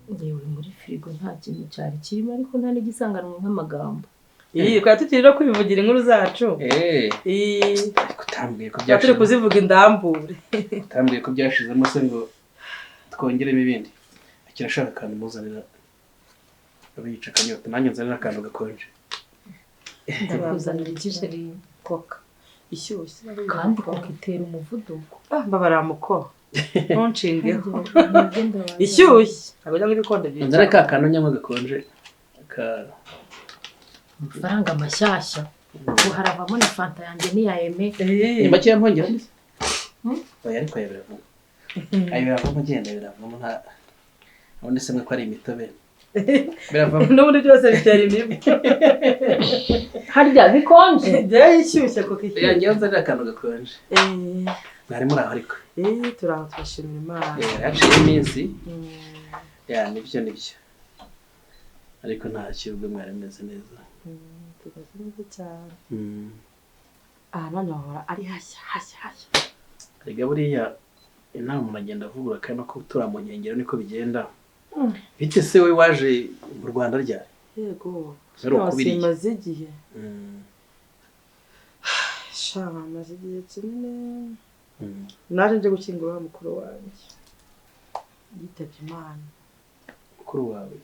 Yewe, muri firigo nta kintu cyari kirimo, ariko nta n'igisanganwa nk'amagambo. Iyi twari tukiri no kwivugira inkuru zacu. Eh, ariko utambwiye ko Tuba turi byashizemo. kuzivuga indambure. Utambwiye ko byashizemo se ngo twongeremo ibindi. Akirashaka akantu muzanira abe yica akanyota, nanjye nzanira akantu gakonje. Ndakuzanira iki, chéri? Coca ishyushye. Kandi Coca itera umuvuduko. Ah, mbabarira muko, ntunshingeho. Nibyo, ndabaza. Ishyushye, ntabwo njya ibikonde byica. Nzane ka kantu nyamwe gakonje ka. Amafaranga mashyashya ubu haravamo na fanta yanjye n'iya Eme. Ni makeya, mpongera ndetse. Oya, ariko aya biravamo, aya biravamo, genda biravamo, nta ubundi se mwe ko ari imitobe, biravamo. N'ubundi byose bitera imibu. Harya bikonje? Njyewe ishyushye, Coca Oya, ishyushye. ngewe nzanira akantu gakonje. Mwari muri aho ariko? Eh, turi aho, turashimira Imana. Eh, haciye iminsi. Ya, nibyo nibyo, ariko nta kibwe, mwari meze neza? Tumeze neza cyane. Aha none hahora ari hashya hashya hashya. Erega buriya inama umuntu agenda avugura, kandi no gutura mu nkengero niko bigenda. Bite se, we waje mu Rwanda ryari? Yego. Wari ukubira iki? Simaze igihe. Sha, maze igihe kinini. Naje nje gushyingura wa mukuru wanjye yitabye Imana. Mukuru wawe?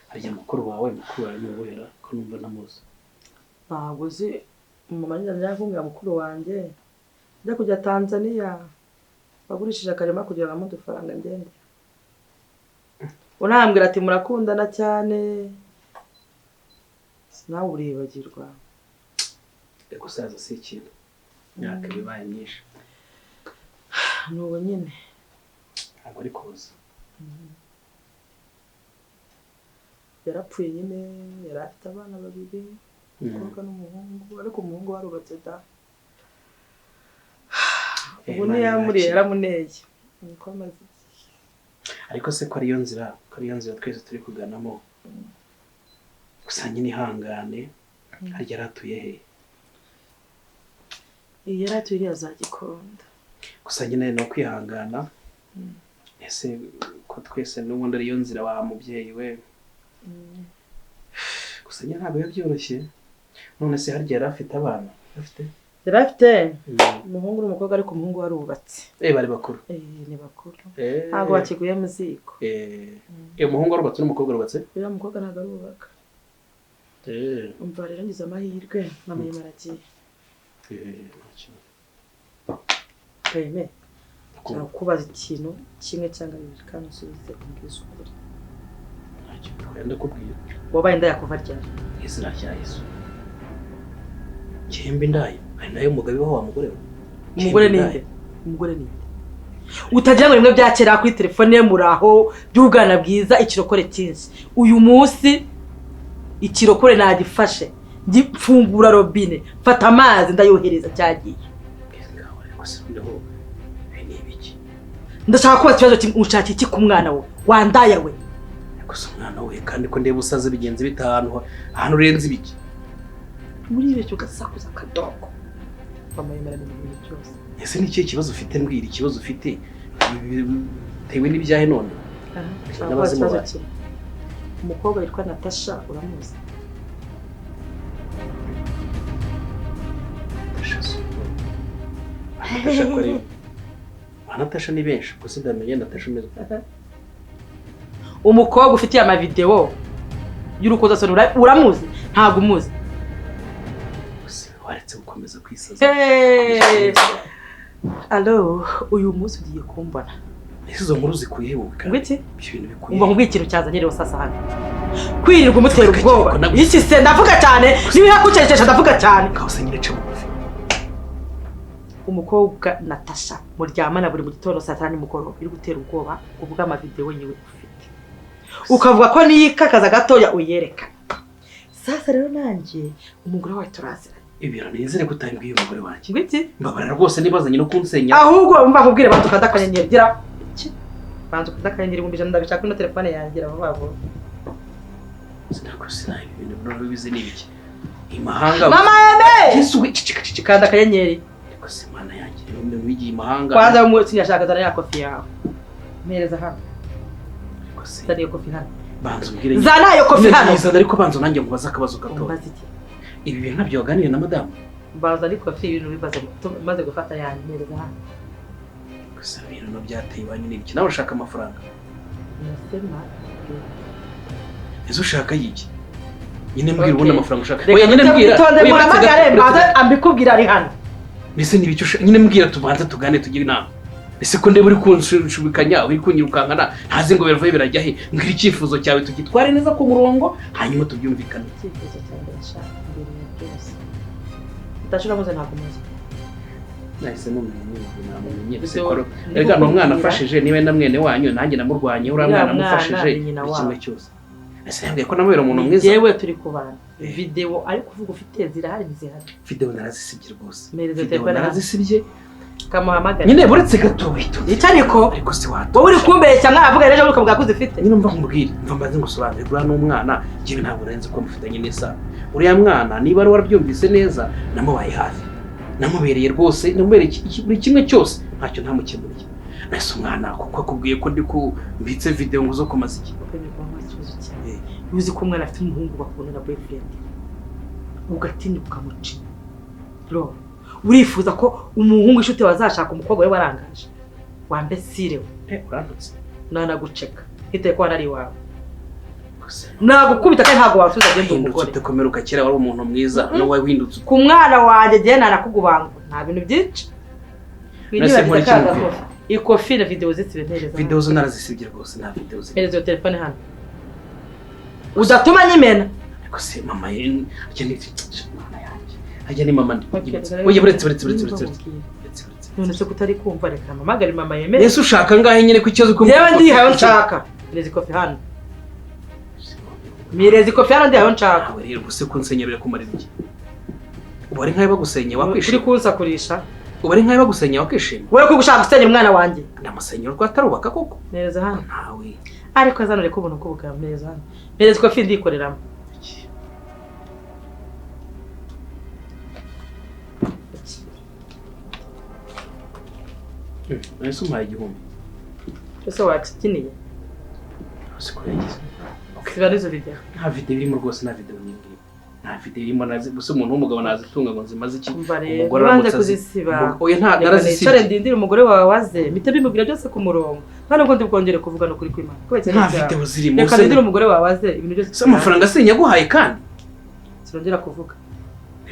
Harya mukuru wawe ni uwera ko numva ntamuzi? Ntabwo uzi mama nyine njya kumbwira mukuru wanjye njya kujya Tanzania, bagurishije akarima kugira ngo amuhe udufaranga ngende. Unambwira ati murakundana cyane, nawe uribagirwa. Gusaza si ikintu, imyaka iba ibaye myinshi. Ni ubu nyine. Ntabwo ari kuza. Yarapfuye nyine, yari afite abana babiri, umukobwa n'umuhungu, ariko umuhungu warubatse da. Eh, Ubu Imana ntiyamuriye. irakira. Yaramuneye, niko amaze igihe. Ariko se ko ariyo nzira twese turi kuganamo? Gusa nyine ihangane. Harya yari atuye he? Iyi yari atuye iriya za Gikondo. Gusa nyine ni ukwihangana. Ese ko twese n'ubundi ariyo nzira, wa mubyeyi we. Gusa nyine ntabwo biba byoroshye. None se harya yari afite abana, afite? Yari afite umuhungu n'umukobwa, ariko umuhungu warubatse. Eh, bari bakuru? Eh, ni bakuru. Eh. Ntabwo bakiguye mu ziko. Eh, eh, umuhungu arubatse n'umukobwa arubatse? Uriya mukobwa ntabwo arubaka. Eh. Umva rero, ngize amahirwe mama yema aragiye. Eh, nta kibazo. Kayime, nshaka kubaza ikintu kimwe cyangwa bibiri, kandi usubize umbwize ukuri. Nta kintu twenda ndakubwira. Wabaye indaya kuva ryari? Izina rya Yesu, cyembe indaya hari nayo umugabo ibaho, wa mugore we. Umugore Cyembe ninde? indaya. Umugore ninde utagira ngo bimwe bya kera kuri telefone ye muraho by'ubwana bwiza, ikirokore cyinshi? Uyu munsi ikirokore nagifashe, mfungura robine, mfata amazi ndayohereza, cyagiye. Ngaho ariko se noneho ibi ni ibiki? Ndashaka kubaza ikibazo kimwe: ushaka iki ku mwana we, wandaya we? Ariko se umwana we, kandi ko ndeba usaze, bigenze bite ahantu ahantu urenze ibiki? Uribeshya ugasakuza akadogo, mama yemerana ibintu byose. Ese ni ikihe kibazo ufite? Mbwira ikibazo ufite, bitewe n'ibyahe none? Ndashaka kubaza N'abazimu ikibazo bawe. kimwe. Umukobwa witwa Natasha uramuzi? Natasha si uwo. Natasha ko ari ba Natasha ni benshi, ubwo sindamenye Natasha umeze ute. Umukobwa ufitiye amavidewo y'urukozasoni, uramuzi? Ntabwo umuzi? Gusa waretse gukomeza kwisaza. Hey! Alo, uyu munsi ugiye kumbona. Ese izo nkuru zikuye he wowe kandi? Ngo iki? Ibyo bintu bikuye Umva he? nkubwiye ikintu cyazanye rero sasa hano. Kwirirwa umutera Vuga ubwoba. cyane, ko Iki se ndavuga cyane, niba hakucecekesha ndavuga cyane. Ngaho se nyine ca bugufi. Umukobwa Natasha muryamana buri mu gitondo, saa 5 nimugoroba, iri gutera ubwoba uvuga amavidewo yiwe ufite. Ukavuga ko niyikakaza gatoya uyerekana. Sasa rero nanjye umugore wawe turaziranye. Ibintu nizere ko utabibwiye umugore wanjye. Ngo iki? Mbabarira rwose, nibazanye no kunsenya. Ahubwo umva nkubwire, banza ukanda akanyenyeri, gira iki? Banza ukanda akanyenyeri 10,000, ndabishaka kuri ino telefone yanjye vuba vuba. Sinako sinabi, ibintu noneho bize ni ibiki imahanga? Mama Eme! Yesu we, cicika cicika. Kanda akanyenyeri. Ariko se Mana yanjye, ibintu bigiye imahanga. Kwanza mu sinyashaka, zana ya kofi yawe. Mpereza hano. Zana iyo kofi hano. Banza umbwire. Zana iyo kofi hano. Zana ariko banza nanjye nkubaza akabazo gato. Umbaza iki? Ibi bintu ntabyo waganiriye na madamu? Mbaza ariko kofi ibintu bibaze maze gufata yanjye mpereza hano. Gusa ibintu no byateye iwanyu ni iki? Nawe ushaka amafaranga? Nasema. Ese ushaka yiki? Nyine mbwira ubona amafaranga ushaka. Oya nyine mbwira. Itonde muhamagare mbaza ambikubwira ari hano. Mbese ni ibiki nyine mbwira tubanze tugane tugire inama. Ese ko ndeba uri kunshubikanya uri kunyirukankana ntazi ngo biravaye birajya he? Mbwira icyifuzo cyawe tugitware neza ku murongo hanyuma tubyumvikane. Icyifuzo cyanjye ndashaka mbere ya byose. Ndashaka muze ntabwo muzi. Nahise mumenye ese ko rega ni umwana afashije niba na mwene wanyu nanjye namurwanye uriya mwana amufashije kimwe cyose. Ese yambwiye ko namubera umuntu mwiza. Yewe turi kubana. Video ari kuvuga ufite zirahari ntizihari. Video narazisibye rwose. Video narazisibye. Kamuhamagara. Nyine buretse gato witonze. Icyo ariko ariko se wato. Wowe uri kumbeshya mwana avuga rero ukavuga ko uzifite. Nyine mva nkubwire, mva mbanze ngusobanurire uriya n'umwana njyewe ntabwo narenze ko mufitanye n'isano. Uriya mwana niba ari warabyumvise neza namubaye hafi. Namubereye rwose, namubereye buri kimwe cyose ntacyo ntamukemuriye. Nase umwana kuko akubwiye ko ndi kubitse video ngo zo kumaza iki. Uzi ko umwana afite umuhungu bakundana na boyfriend. Ugatinya ukamuca. Bro, urifuza ko umuhungu inshuti wazashaka umukobwa we warangaje. Wambesire we. Urantutse. Nanaguceka. Hiteye ko ari iwawe. Nagukubita kandi ntago wasubiza agenda umugore. Hindutse utekomeruka kera wari umuntu mwiza no wahindutse. Ku mwana wanjye gihe narakugubanga. Nta bintu byinshi. Ikofi na video zisibe mpereza. Video zo narazisibye rwose nta video ziri. Mpereza iyo telefone hano. Udatuma nyimena. Ariko se mama ye ajya ni mama ndi. Oya buretse. None se kutari kumva reka mpamagare mama yemere. Yesu ushaka ngahe nyine ku kibazo kumva. Yewe ndihayo nshaka. Mpereza ikofi hano. Mpereza ikofi hano ndihayo nshaka. Rero gusa ko nsenyera birakumarira iki? Ubu ari nkayo bagusenye wakwishima. Uri kunsakurisha. Ubu ari nkayo bagusenye wakwishima. Wowe ko gushaka gusenya umwana wanjye. Ndamusenyera rwo atarubaka koko. Mpereza hano. Ntawe. Ariko azanure ko ubuntu bwa mpereza hano. Mpereza ikofi ndikoreramo. Ese umpaye igihumbi. Ese wakikiniye? Siko yagize. Siba nizo video. Nta video irimo rwose nta video n'imwe. Nta video irimo nazi gusa umuntu w'umugabo nazitunga ngo nzimaze iki? Umugore aramutse kuzisiba. Oya nta narazisiba. Nicare ndindire umugore wawe waze. Mite bimubwira byose ku murongo. Nta nubwo ndibwongere kuvuga no kuri kwimana. Nta video zirimo. Reka ndindire umugore wawe waze ibintu byose. Se amafaranga sinyaguhaye kandi. Sinongera kuvuga.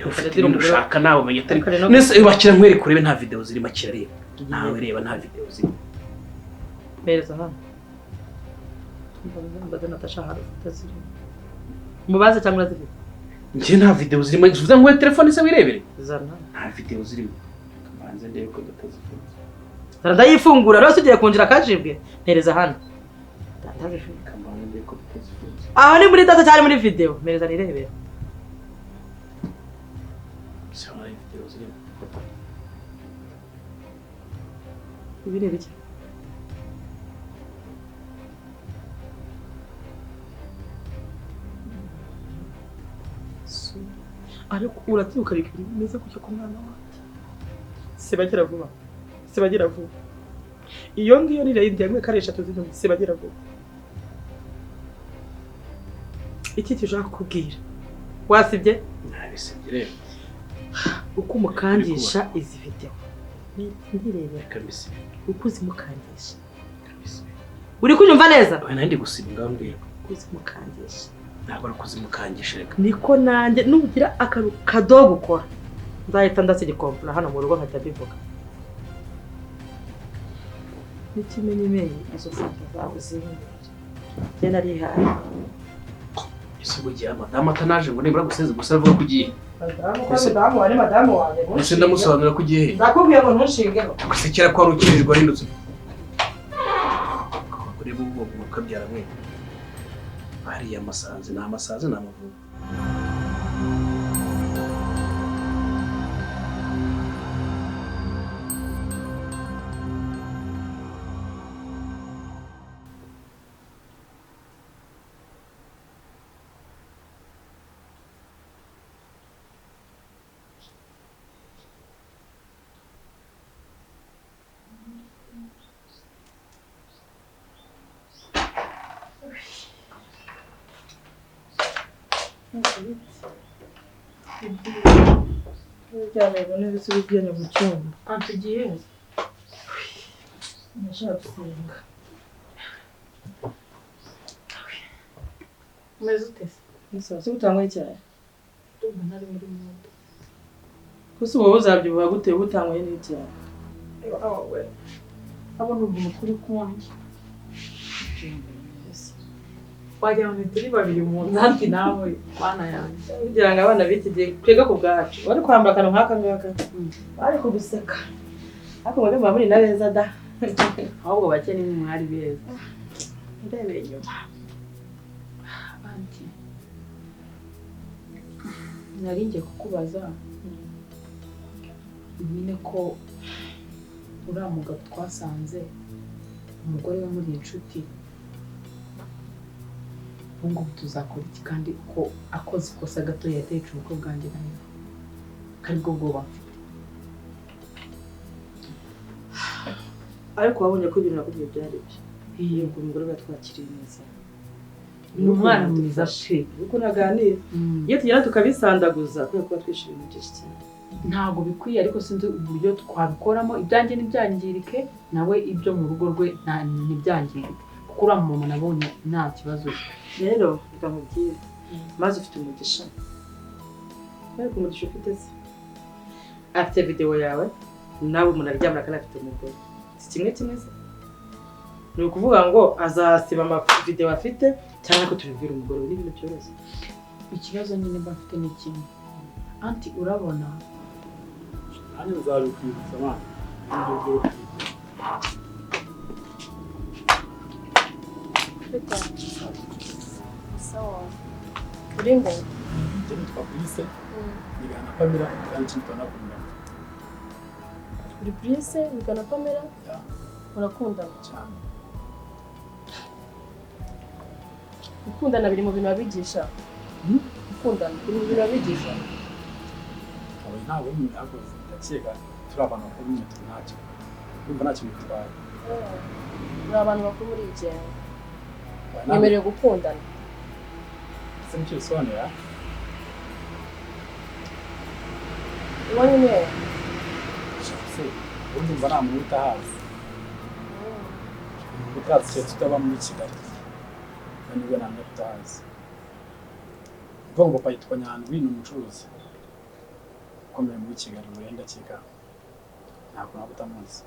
Ufite ibintu ushaka nawe umenye atari. Nese bakira nkwereke urebe nta video zirimo akira reba. Nawe reba nta video zirimo. Mpereza hano. Mbaza Natasha hano zirimo. Mubaze cyangwa urazifite? Njye nta video zirimo. Uvuze ngo telefone se wirebere? Zana. Nta video zirimo. Kamanze ndebe ko datazifunze. Ndayifungura rero ugiye kunjira kajibwe. Mpereza hano. Ndazifunga. Kamanze ndebe ko datazifunze. Aho ni muri data cyari muri video. Mpereza nirebere. Sona video zirimo. Ibi ni ibiki? Ariko uratinyuka bika ibintu bimeze gutya ku mwana wanjye. Sibagira vuba. Sibagira vuba. Iyo ngiyo ni rayindi yamwe kare eshatu zino sibagira vuba. Iki ushaka kukubwira. Wasibye? Nabisibye rero. Uko umukangisha izi video. Ndirebe. Reka mbisibe. Uko uzimukangisha. Uri kunyumva neza? Oya nandi gusiba ngaho mbwira. Uko uzimukangisha. Ntabwo ari kuzimukangisha reka. Niko nanjye nugira akaru kadogo ukora. Nzahita ndase igikompura hano mu rugo nkajya mbivuga. N'ikimenyimenyi izo fanta zawe zihindura. Njye narihaye. Ese ubwo ugiye madamu atanaje ngo nibura guseze gusa avuga ko ugiye. Madamu ko madamu wari madamu wanjye. Ese ndamusobanurira ko ugiye he? Ndakubwiye ngo ntushingeho. Gusa kera ko wari ukirijwe wahindutse. Ureba ubwo mukabyara mwe. Hariya amasazi ni amasazi ni amavubi. Uryamye ku ntebe se uryamye mu cyumba. Tugiye. Ndashaka gusenga. Umeze ute se? Ese se utangwa icyayi? Ndumva ntari muri mood. Kusi wowe uzabyibuha gute utangwa n'icyayi? Awe. Abo ni umukuru kuwanjye. Wagira ngo turi babiri mu nzanti nawe bana yanjye. Kugira ngo abana b'iki gihe twige ku bwacu. Bari kwambara akantu nk'aka ngaka. Bari kuguseka. Ariko mwebwe muba muri na beza da. Ahubwo bake ni mwari beza. Ndebeye inyuma. Anti. Nari ngiye kukubaza. Nyine ko uriya mugabo twasanze umugore we muri inshuti. Ubu ngubu tuzakora iki kandi ko akoze ikosa gato yatetse ubukwe bwanjye nawe kari bwo bwoba mfite. Ariko wabonye ko ibintu nakubwiye byari byo. Yego umugore batwakiriye neza. Ni umwana mwiza pe. Uko naganira. Iyo tugera tukabisandaguza kubera kuba twishimiye ibintu byinshi cyane. Ntabwo bikwiye ariko sinzi uburyo twabikoramo ibyanjye ntibyangirike nawe ibyo mu rugo rwe ntibyangirike. Kuko uriya mama nabonye nta kibazo. Rero reka nkubwire maze ufite umugisha. Ariko umugisha ufite se afite video yawe nawe munaryamana kandi afite umugore. Si kimwe kimwe se? Ni ukuvuga ngo azasiba amavideo afite cyangwa ko tubibwira umugore we, ni ibintu byoroshye. Ikibazo nyine mba mfite ni kimwe. Anti urabona nanjye nzabikwibutsa abana ibyo byo kwiga. Sawa. Uringo. Njye nitwa Brice, nigana na Pamela kandi ikindi turanakundana. Uri Brice, wigana na Pamela? Yeah. Murakundana? Cyane. Gukundana biri mu bintu babigisha. Gukundana biri mu bintu babigisha. Abo ntabwo ntabwo ndakeka turi abantu bakuru nyine turi ntacyo. Urumva nta kintu bitwaye. Muri abantu bakuru muri igenga. Mwemerewe gukundana. Ese nicyo bisobanura? Iwanyu ni hehe? Se, ubundi mba nta muntu utahazi. Umuntu utahazi keretse utaba muri Kigali. Kandi ubwo ntabwo utahazi. Uvuga ngo papa yitwa Nyandwi ni umucuruzi ukomeye muri Kigali ubu rero ndakeka ntabwo naba utamuzi.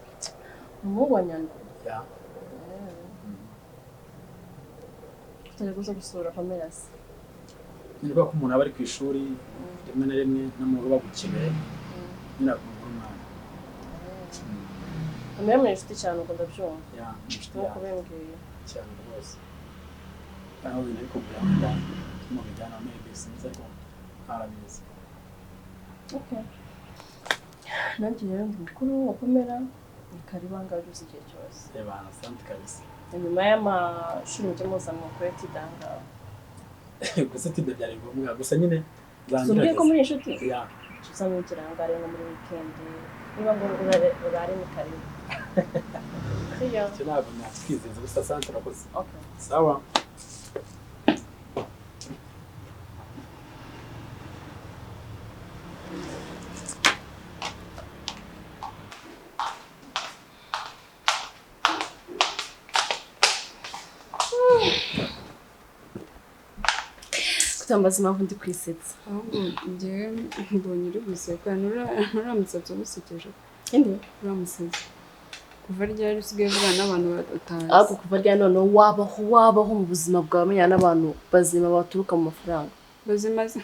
Umuhungu wa Nyandwi? Yeah. Utajya kuza gusura Pamela se? Nyine kubera ko umuntu aba ari ku ishuri rimwe na rimwe no mu rugo bagukeneye nyine akumva umwana. Pamela muri inshuti cyane ubwo ndabyumva. Yeah, ni inshuti Nk'uko yanjye ubimbwiye. cyane rwose. Aho ibintu biri kugura wenda mu bijyana maybe sinzi ariko arabizi. Okay. Nanjye rero ndi mukuru wa Pamela ni karibu aha ngaha ugeze igihe cyose. Reba asante kabisa. Nyuma y'amashuri mujye muza mukore tida aha ngaha. Gusa tida byari ngombwa gusa nyine Umbwiye ko muri inshuti? Yeah. Tuzamwigira aha ngaha rero nko muri weekend niba ngombwa urare ni karibu. Sibyo? Icyo ntabwo nakwizeza gusa asante urakoze. Okay. Sawa. Kutambaza impamvu ndi kwisetsa. Ahubwo njyewe mbonye uri guseka uriya musatsi ugusekeje. Inde? Uriya musatsi. Kuva ryari usigaye uvugana n'abantu utazi? Ariko kuva ryari noneho wabaho mu buzima bwawe umenyana n'abantu bazima baturuka mu mafaranga. Bazima se?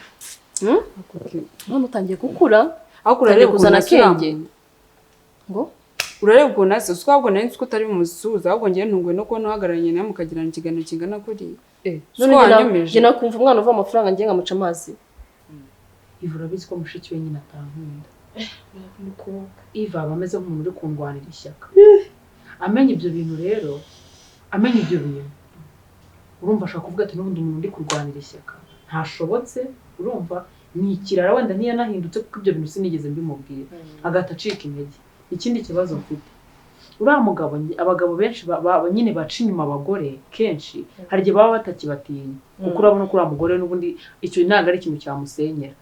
None utangiye gukura. Ariko urareba kuzana ukuntu asa akenge. Ngo? Urareba ukuntu asa, uzi ko ahubwo nari nzi ko utari bumusuhuze, ahubwo njyewe ntunguwe no kubona uhagararanye nawe mukagirana ikiganiro kingana kuriya. None Siko wanyemeje. njye nakumva umwana uva amafaranga njye nkamuca amazi. Iva urabizi ko mushiki we nyine atankunda. Iva aba ameze nk'umuntu uri kundwanira ishyaka. Amenya ibyo bintu rero, amenya ibyo bintu. Urumva ashaka kuvuga ati n'ubundi umuntu uri kurwanira ishyaka ntashobotse, urumva ni ikirara wenda ntiyanahindutse kuko ibyo bintu sinigeze mbimubwira. Agahita acika intege. Ikindi kibazo mfite. Uriya mugabo, abagabo benshi nyine baca inyuma abagore kenshi, hari igihe baba batakibatinya, kuko urabona ko uriya mugore n'ubundi icyo ntabwo ari ikintu cyamusenyera.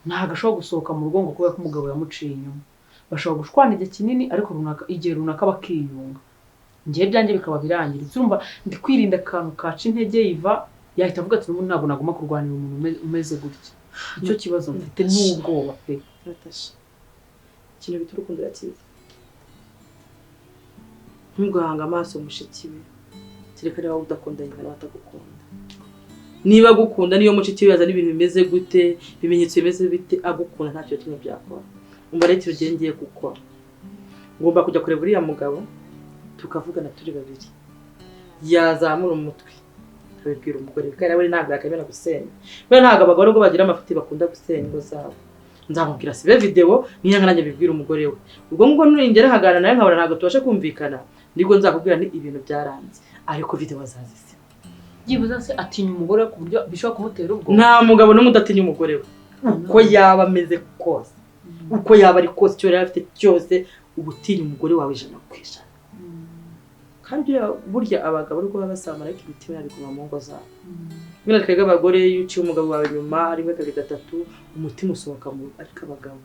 Ntabwo ashobora gusohoka mu rugo ngo kubera ko umugabo yamuciye inyuma. Bashobora gushwana igihe kinini, ariko runaka igihe runaka bakiyunga. Njyewe ibyanjye bikaba birangiritse. Urumva ndi kwirinda akantu kaca intege Iva yahita avuga ati n'ubundi ntabwo nagomba kurwanira umuntu umeze gutya. Icyo kibazo mfite n'ubwoba pe. Natasha, ikintu bita urukundo urakizi. Ntugahanga amaso mushiki we, kereka niba udakunda nyina nawe atagukunda. Niba agukunda niyo mushiki we yazana ibintu bimeze gute, ibimenyetso bimeze bite, agukunda ntacyo kimwe byakora. Umva rero ikintu ngiye gukora, ngomba kujya kureba uriya mugabo tukavugana turi babiri, yazamura umutwe akabibwira umugore we, kandi nawe ntabwo yakemera gusenya. We ntabwo abagore ubwo bagira amafuti bakunda gusenya ingo zabo. Nzamubwira sibe video niyo nanjye bibwira umugore we. Ubwo ngo ningera hagana nawe nkabona ntabwo tubashe kumvikana, nibwo nzakubwira ni ibintu byaranze, ariko video azazise. Byibuze se atinya umugore ku buryo bishobora kumutera ubwo? Nta mugabo n'umwe udatinya umugore we, uko yaba ameze kose, uko yaba ari kose, icyo yari afite cyose, uba utinya umugore wawe 100%. Kandi burya abagabo ariko baba basambana ariko imitima yabo iguma mu ngo zabo. Mwene twebwe abagore iyo uciye umugabo wawe nyuma rimwe kabiri gatatu umutima usohoka mu, ariko abagabo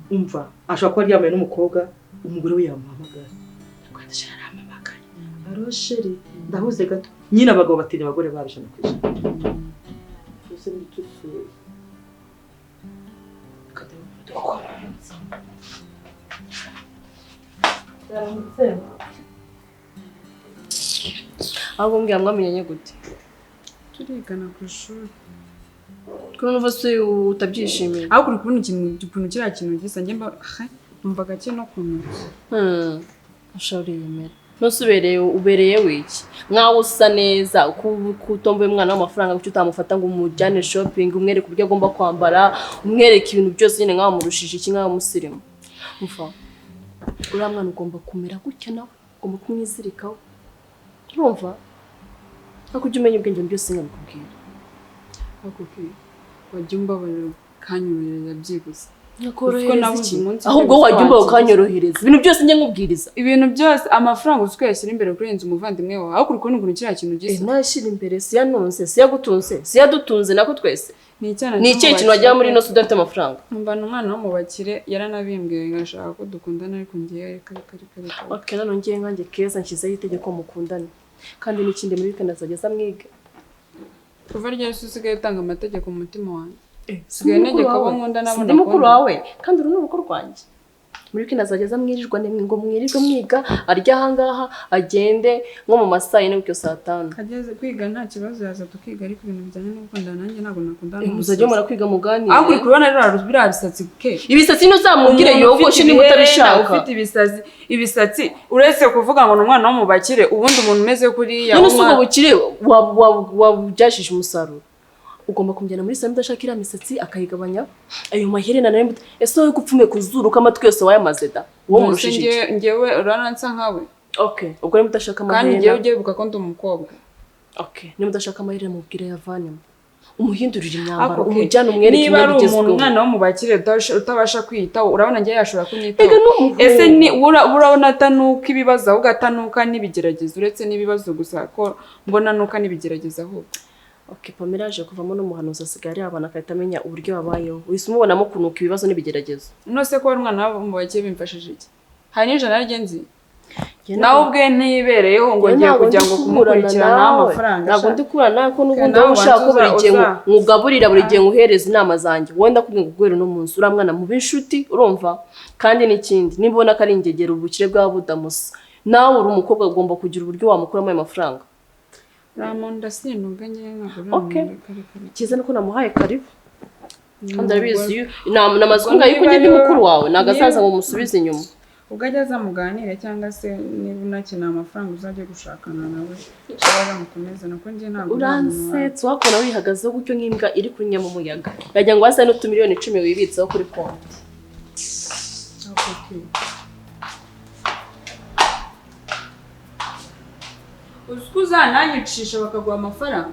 umva ashobora kuba aryamanye n'umukobwa, umugore we yamuhamagara akandashira arampamagaye, arosheri ndahuze gato. Nyine abagabo batinya abagore babo 100%. Byose bitusuye Ahubwo mbwira mwamenyanye gute? Turigana ku ishuri. Ko numva se utabyishimiye? Ahubwo uri kubona ikintu kiriya kintu gisa njye mba numva gake no ku ntoki. Usha uriyemera. Nose ubereye wiki? Nkaho usa neza, kutomboye umwana w'amafaranga kuki utamufata ngo umujyane shopping, umwereke uburyo agomba kwambara, umwereke ibintu byose nyine nkaho murushije iki, nkaho musirimu. Umva, uriya mwana ugomba kumera gutya nawe, ugomba kumwizirikaho. Urumva? Ariko ujye umenya ubwenge byose nkabikubwira. Akubwira wajya umbabarira ukanyorohereza byibuze. Nakorohereza iki? Ahubwo wajya umbabarira ukanyorohereza. Ibintu byose njye nkubwiriza. Ibintu byose amafaranga uzi ko yashyira imbere kurenza umuvandimwe wawe. Ariko uri kubona ukuntu kiriya kintu gisa. Ntashyira imbere si yanunze, si yagutunze, si yadutunze nako twese. Ni ikihe kintu wajya muri ino si udafite amafaranga? Mbana umwana wo mu bakire yaranabimbwiye ngashaka ko dukundana ariko ngiye reka reka reka. Okay, none ngiye nkanjye Keza nshyizeho itegeko mukundane. Kandi n'ikindi muri weekend azageza mwige. Kuva ryari se usigaye utanga amategeko mu mutima wanjye? Sigaye ntegeka abo nkunda n'abo nakunda. Ndi mukuru wawe kandi uru ni urugo rwanjye. Muri weekend azageza mwirirwa ngo mwirirwe mwiga, arya ahangaha agende nko mu masaha 4 gutyo saa 5. Ageze kwiga nta kibazo yaza tukiga, ariko ibintu bijyanye no gukundana nanjye ntabwo nakundana. Muzajya mura kwiga muganire. Ahubwo uri kubona rero biriya bisatsi ke. Ibisatsi ntuzamubwire yogoshe niba utabishaka. Ufite ibisatsi uretse kuvuga ngo ni umwana wo mu bakire, ubundi umuntu umeze kuriya. None se ubwo bukire wabubyashije umusaruro? Ugomba kumujyana muri salon udashaka iriya misatsi akayigabanya ayo maherena nayo. Ese wowe gupfume ku zuru ko amatwi yose wayamaze da? Uwo murushije iki? Njyewe uranansa nkawe. Okay, ubwo niba udashaka amaherena kandi njyewe ugiye buka ko ndi umukobwa. Okay, niba udashaka amaherena mubwire yavanemo, umuhindurire imyambaro, umujyane umwereke niba ari imyenda umuntu igezweho. Umwana wo mu bakire utabasha kwiyitaho, urabona njyewe yashobora kunyitaho. Ese ni urabona atanuka ibibazo, ahubwo atanuka n'ibigeragezo, uretse n'ibibazo gusa ko mbona nuka n'ibigeragezo ahubwo. Okay, Pamela aje kuvamo n'umuhanuzi asigaye ari abana akahita amenya uburyo babayeho. Wise umubonamo kunuka ibibazo n'ibigeragezo. Nose ko ari umwana wo mu bakire bimfashije iki? Hari n'ijana rye nzi. Nawe ubwe ntiyibereyeho ngo ngiye kujya ngo kumukurikirana amafaranga. Ntabwo ndi kurana nawe ko n'ubundi wowe ushaka ko buri gihe nkugaburira, buri gihe nkuhereza inama zanjye. Wenda kubwira ngo guhera uno munsi uriya mwana mube inshuti, urumva? Kandi n'ikindi, niba ubona ko ari ingegera ubukire bwa budamusa, nawe uri umukobwa ugomba kugira uburyo wamukuramo ayo mafaranga. Ramonda sinuga ngiye ntabwo. Okay. Cyiza nuko namuhaye karibu. Kandi arabizi namaze kunga yuko njye ndi mukuru wawe, nagasaza ngo musubize inyuma. Ubwo ajya azamuganire cyangwa se niba unakeneye amafaranga uzajye gushakana nawe ushobora mukomeza nako njye ntabwo uransetse wakora wihagazeho gutyo nk'imbwa iri kunya mu muyaga. Yagira ngo wasa n'utumiliyoni 10 wibitseho kuri konti. Uzi ko uzananyicisha bakaguha amafaranga.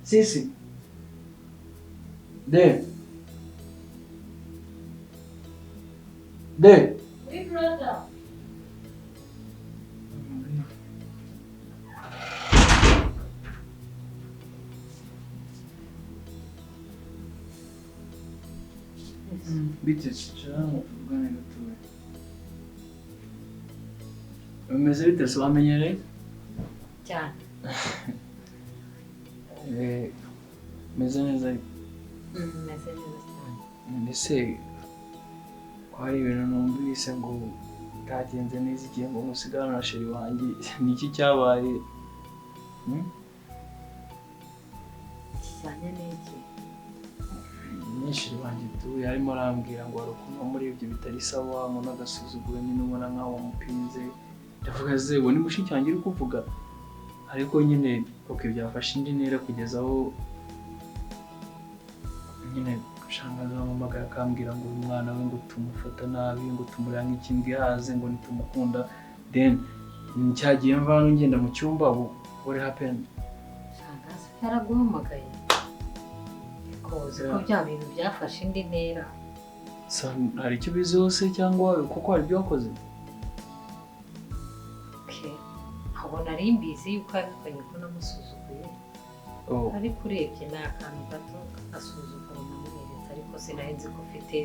Sisi. De. De. Oui, brother. Bite cyangwa tuvugane gatoya. Umeze bite se wamenyereye? Cyane. Meze neza ariko. Meze neza cyane. Mbese ko hari ibintu numvise ngo bitagenze neza igihe ngo musigane na sheri wanjye, ni iki cyabaye? Kijyanye n'iki? Nyinshi wanjye tuye arimo arambwira ngo hari ukuntu muri ibyo bitari sawa ngo n'agasuzuguro nyine ubona nkaho wamupinze. Ndavuga ze uwo ni mushiki wanjye uri kuvuga, ariko nyine okay byafashe indi ntera kugeza aho nyine shangaza bampamagaye akambwira ngo uyu mwana we ngo tumufata nabi, ngo tumurira nk'ikimbwa ihaze, ngo ntitumukunda. Then cyagiye mva hano ngenda mu cyumba, what happened? Shangaza yaraguhamagaye ko bya bintu byafashe indi ntera. Hari icyo ubizi hose cyangwa kuko hari ibyo wakoze? Ntabwo nari mbizi yuko yabikanye ko namusuzuguye. Ariko urebye ni akantu gato k'agasuzuguro namweretse, ariko sinari nzi ko ufite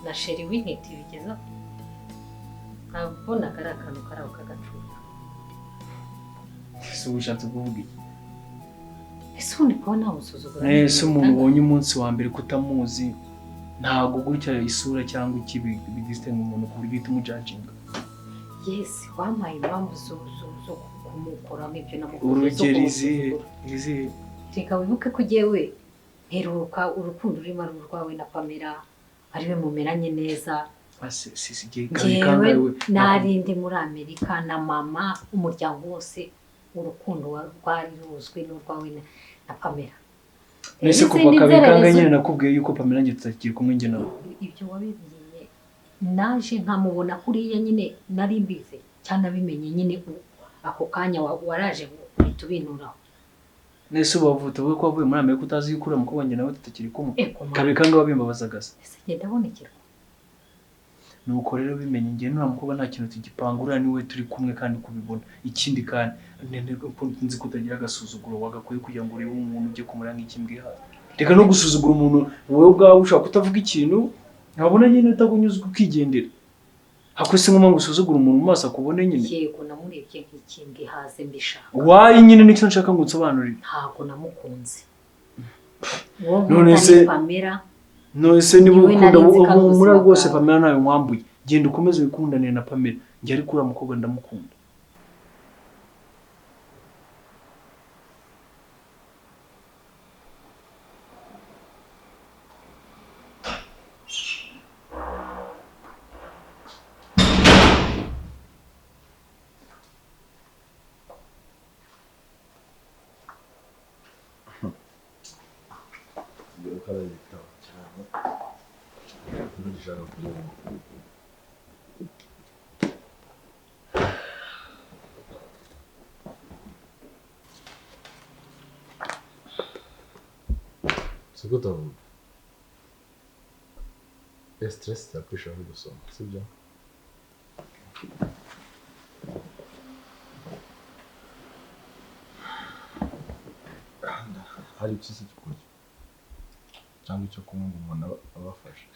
na sheri w'intiti bigeza nabonaga ari akantu kari aho k'agacupa. Ese uba ushatse kuvuga iki? Ese ubundi kuba namusuzugura? Ese umuntu ubonye umunsi wa mbere kutamuzi ntabwo gutya isura cyangwa iki bidisitenga umuntu ku buryo uhita umujajinga? Yes, wampaye impamvu zo kumukoramo ibyo namukoze. Urugero izihe? Reka wibuke ko jyewe mperuka urukundo rurimo ari urwawe na Pamela, ariwe mumeranye neza. Njyewe nari ndi muri Amerika na mama, umuryango wose urukundo rwari ruzwi n'urwawe na Pamela. Nese kuva kabikanga nyine nakubwiye yuko Pamela njye tutakiri kumwe njye nawe. Ibyo wabibwiye naje nkamubona kuriya nyine nari mbizi cyane abimenye nyine ako kanya waraje uhita ubinuraho. Nese ubavuta wowe ko wavuye muri Amerika utazi yuko uriya mukobwa njye nawe tutakiri kumwe? Kabikanga wabimbabazaga se? Ese njye ndabonekerwa. Nuko rero bimenye njye n'uriya mukobwa nta kintu tugipanga, uriya niwe turi kumwe kandi kubibona. Ikindi kandi nzi ko utagira agasuzuguro wagakwiye kugira ngo urebe umuntu ujye kumurira nk'ikimbwa ihaze. Reka no gusuzugura umuntu wowe ubwawe ushaka kutavuga ikintu nkabona nyine utagunyuzwe ukigendera. Hako se ngoma ngo usuzugure umuntu mu maso akubone nyine? Yego namurebye nk'ikimbwa ihaze mbishaka. Wayi nyine nicyo nshaka ngo unsobanurire. Ntabwo namukunze. None se Pamela, none se niba ukunda humura rwose Pamela nawe nkwambuye. Genda ukomeze wikundanire na Pamela. Njye ariko uriya mukobwa ndamukunda. Siko utavuga stress yakwisha aho gusoma, sibyo? Hari iki se cyo kurya cyangwa icyo kunywa ngo umuntu abafashe?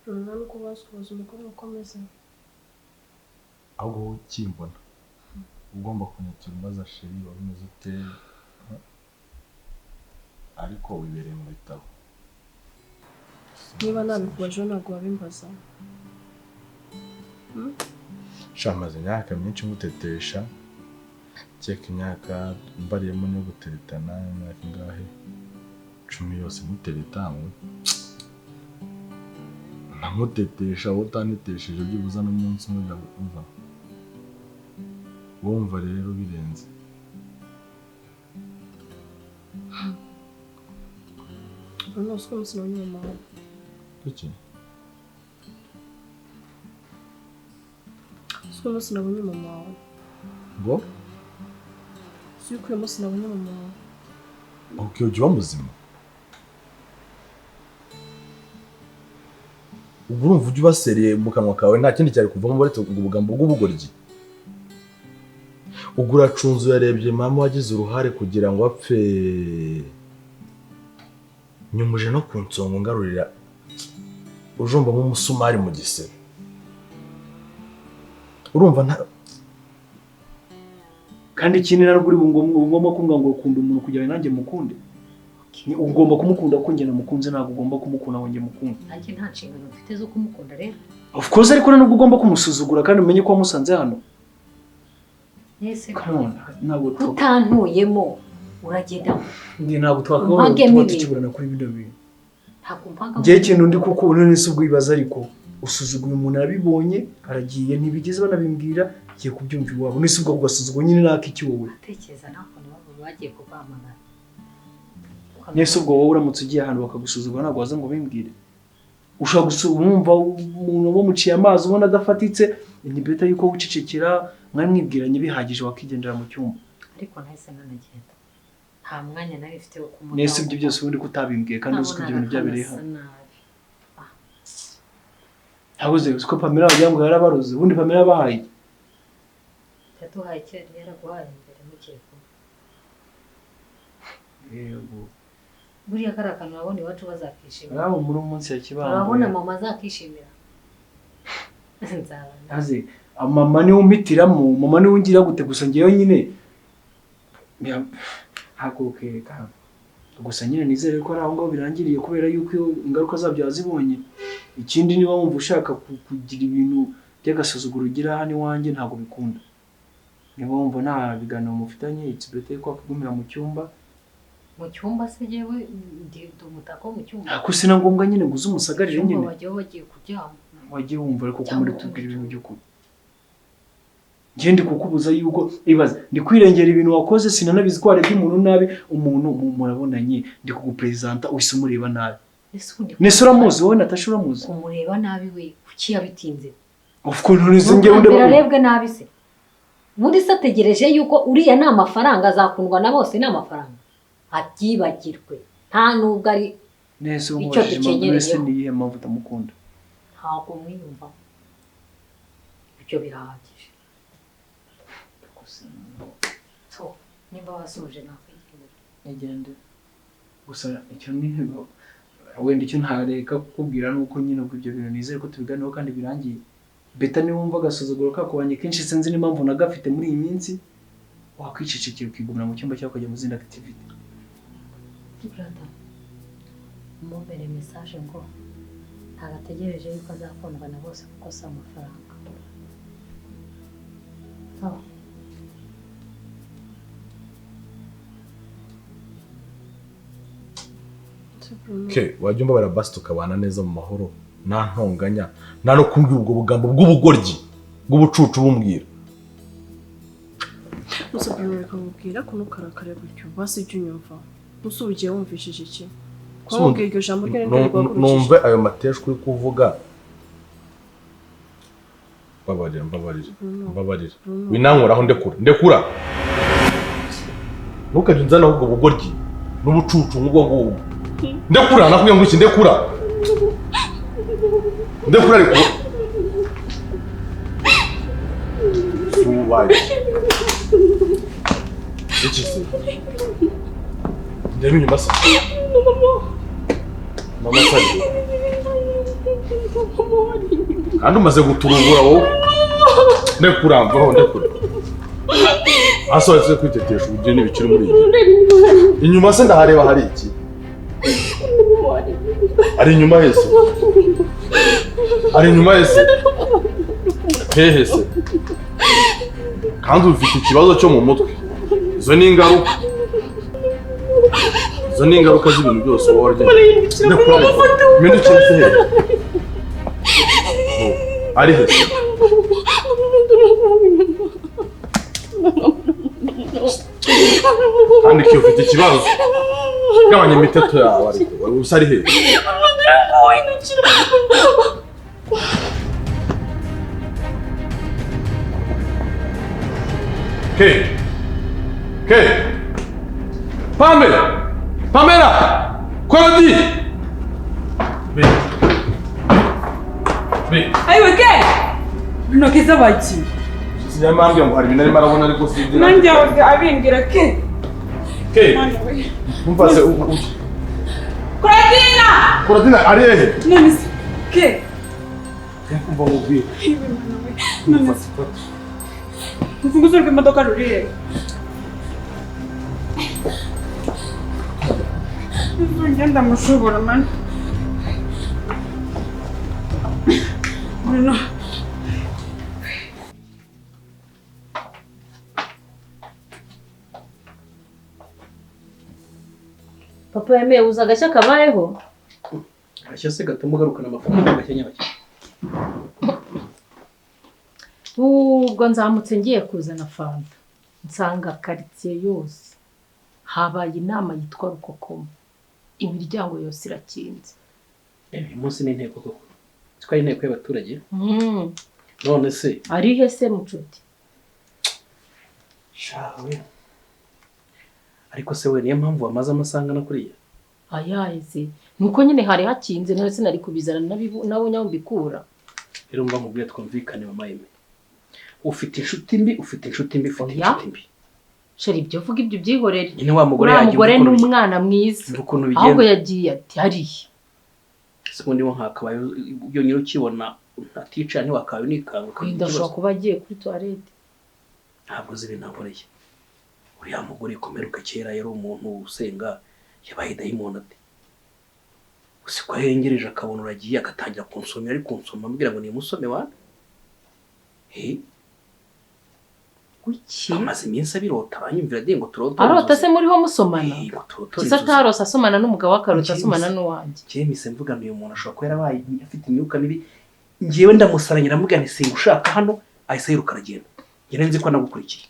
Urabona ko basuhuza umukobwa ukomeze. Ahubwo wowe ukimbona ugomba kunyakira umbaza sheri wari umeze ute, ariko wibereye mu bitabo. Niba nabikubajeho ntabwo wabimbaza. Sha maze imyaka myinshi ngutetesha, keka imyaka mbariyemo niyo guteretana, imyaka ingahe 10 yose ngutereta, namutetesha wowe utanetesheje byibuze n'umunsi umwe umva. Wumva rero birenze. Bruno, siko umunsi nabonye mama wawe. Kuki? Siko umunsi nabonye mama wawe. Ngo Uzi yuko uyu munsi nabonye mama wawe. Okay, ujya uba muzima. Ubwo urumva ujya ubasereye mu kanwa kawe nta kindi cyari kuvamo uretse ubwo bugambo bw'ubugoryi. Ubwo uracunze uyarebye mama wagize uruhare kugira ngo apfe. Nyumuje no ku nsongo ngarurira ujombamo umusumari mu gisebe. Urumva nta kandi ikindi narwo uri ugomba kumbwa ngo ukunda umuntu kugira ngo nanjye mukunde. Ni ugomba kumukunda ko njye namukunze, ntabwo ugomba kumukunda ngo njye mukunde. Nanjye nta nshingano mfite zo kumukunda rero. Of course, ariko nubwo ugomba kumusuzugura kandi umenye ko wamusanze hano. Nese ntabwo utantuyemo uragenda. Ndi ntabwo twakabona tuba tukiburana kuri bino bintu. Ntabwo mpanga. Njye ikintu ndi kuko none se ubwo ibaza ariko usuzuguye umuntu arabibonye aragiye ntibigeze banabimbwira giye kubyumva iwabo nese ubwo ugasuzugura nyine naka iki wowe. Atekereza nako nabo bagiye kukwamagana. Nese ubwo wowe uramutse ugiye ahantu bakagusuzugura ntabwo waza ngo bimbwire. Ushobora gusumva umuntu bamuciye amazi ubona adafatitse, ni beta yuko ucecekera mwari mwibwiranye bihagije wakigendera mu cyumba. Ariko nahise nanagenda. Nta mwanya nari mfite wo kumutaho. Nese ibyo byose ubundi kutabimbwiye kandi uzi ko ibyo bintu byabereye hano. Habuze ko Pamela wagira ngo yarabaroze, ubundi Pamela bahaye. Yaduhaye icyo yari yaraguhaye mbere mukiri kumwe. Yego. Buriya kari akantu urabona iwacu bazakishimira. Urabo muri umunsi ya Kibamba. Urabona mama azakishimira. Nzabana. Aze mama niwe umpitiramo, mama niwe ungira gute gusa ngewe nyine. Hakokereka. Gusa nyine nizere ko ari aho ngaho birangiriye kubera yuko ingaruka zabyo yazibonye. Ikindi niba wumva ushaka kugira ibintu by'agasuzuguro ugira hano iwanjye ntabwo bikunda. Niba wumva nta biganiro mufitanye, it's better ko wakigumira mu cyumba. Mu cyumba se jewe ndi umutako mu cyumba. Ako sina ngombwa nyine ngo uze umusagarire nyine. Wagiye bagiye kuryama. Wagiye wumva ariko ko muri tubwira ibintu by'ukuri. Ngiye ndi kukubuza yuko ibaze ndi kwirengera ibintu wakoze sinanabizi ko warebye umuntu nabi, umuntu murabonanye ndi kugupresenta uhise umureba nabi. Nese uramuzi wowe Natasha uramuzi? Kumureba nabi we kuki yabitinze? Of course none ngewe ndabona. Arebwe nabi se. Ubundi se ategereje yuko uriya ni amafaranga azakundwa na bose ni amafaranga. Abyibagirwe nta nubwo ari nese umubajije nese niyihe mpamvu utamukunda? Ntabwo mwiyumva ibyo birahagije. So nimba wasuje nakwigendera. Egende. Gusa icyo ni wenda icyo ntareka kukubwira nuko nyine ubwo ibyo bintu nizere ko tubiganiraho kandi birangiye. Beta niba wumva agasuzuguro kakubanye kenshi sinzi n'impamvu nagafite muri iyi minsi wakwicecekera ukigumira mu cyumba cyawe ukajya mu zindi activity. Brother, umubere message ngo ntagategereje yuko azakundwa na bose kuko si amafaranga. Sawa. Okay, wajya umbabara basi tukabana neza mu mahoro nta ntonganya nta no kumbwira ubwo bugambo bw'ubugoryi bw'ubucucu bumbwira. Gusa Bruno reka nkubwira ko ntukarakare gutyo basi ujye unyumva. Gusa ubu ugiye wumvishije iki? Kuba wabwira iryo jambo ryo niryo riguhagurukije. Numve ayo mateshwa uri kuvuga. Mbabarira, mbabarira, mbabarira. Winankoraho ndekura, ndekura. Ntukajye unzana ubwo bugoryi n'ubucucu nk'ubwo ngubwo. Ndekura nakubwiye ngo iki ndekura. Ndekura ariko. Suwaye. Iki se? Ndebe inyuma se. Mama sari. Kandi umaze guturubura wowe. Ndekura mvaho ndekura. Asohotse kwitetesha ubugeni bikiri muri iyi. Inyuma se ndahareba hari iki? Ari inyuma hese. Ari inyuma hese. Hehe se. Kandi ufite ikibazo cyo mu mutwe. Izo ni ingaruka. Izo ni ingaruka z'ibintu byose wowe warya. Ndekura. Mpindukire se hehe. Ari he se? Kandi ko ufite ikibazo. Gabanya imiteto yawe ariko. Usa ari hehe? Ke. Ke. Pame. Pamela. Korodi. Be. Be. Ayiwe ke! Bruno keza baki. Sinyamambye ngo hari ibintu arimo arabona ariko si ibyo. Nanjye abimbwira ke. Ke. Umva se Korodina! Korodina ari hehe? None se ke. Umva mubwire. None se. Urufunguzo rw'imodoka ruri hehe? Ngenda mushobora man. Bruno. Papa yemeye uza agashya kabayeho? Agashya se gatuma ugarukana amafaranga agashya nyabaki. Ubwo nzamutse ngiye kuzana fanta nsanga quartier yose habaye inama yitwa Rukokoma, imiryango yose irakinze. Uyu munsi ni inteko koko, siko ari inteko y'abaturage? None se ari he se mucuti? Shawe ariko se we niyo mpamvu wamaze amasanga na kuriya? Ayaye nuko nyine hari hakinze none se nari kubizana nabonye aho mbikura. Rero mba nkubwiye twumvikane mama Yeme, ufite inshuti mbi, ufite inshuti mbi, ufite inshuti mbi. Sheri ibyo vuga ibyo byihorere. Nyine wa mugore yagiye umugore n'umwana mwiza. Ahubwo yagiye ati hariya. Se ubundi wo nkakabaye byonyine ukibona ntatica ntiwakabaye unikanga. Ndashobora kuba agiye kuri toilette. Ntabwo uzi ibintu nkoreye. Uriya mugore komeruka kera yari umuntu usenga yabaye dayimoni ate. Usiko ahengereje akabona uragiye agatangira kunsomera ari kunsoma ambwira ngo nimusome wana. He? Kuki? Amaze iminsi abirota abanyumvira de ngo turota. Arota se muriho musomana? Kisa atarose asomana n'umugabo akarota asomana n'uwanjye. Njye mise mvuga uyu muntu ashobora kuba yarabaye afite imyuka mibi. Njyewe ndamusaranyira mvuga nti singushaka hano ahise yiruka aragenda. Njye nzi ko nagukurikiye.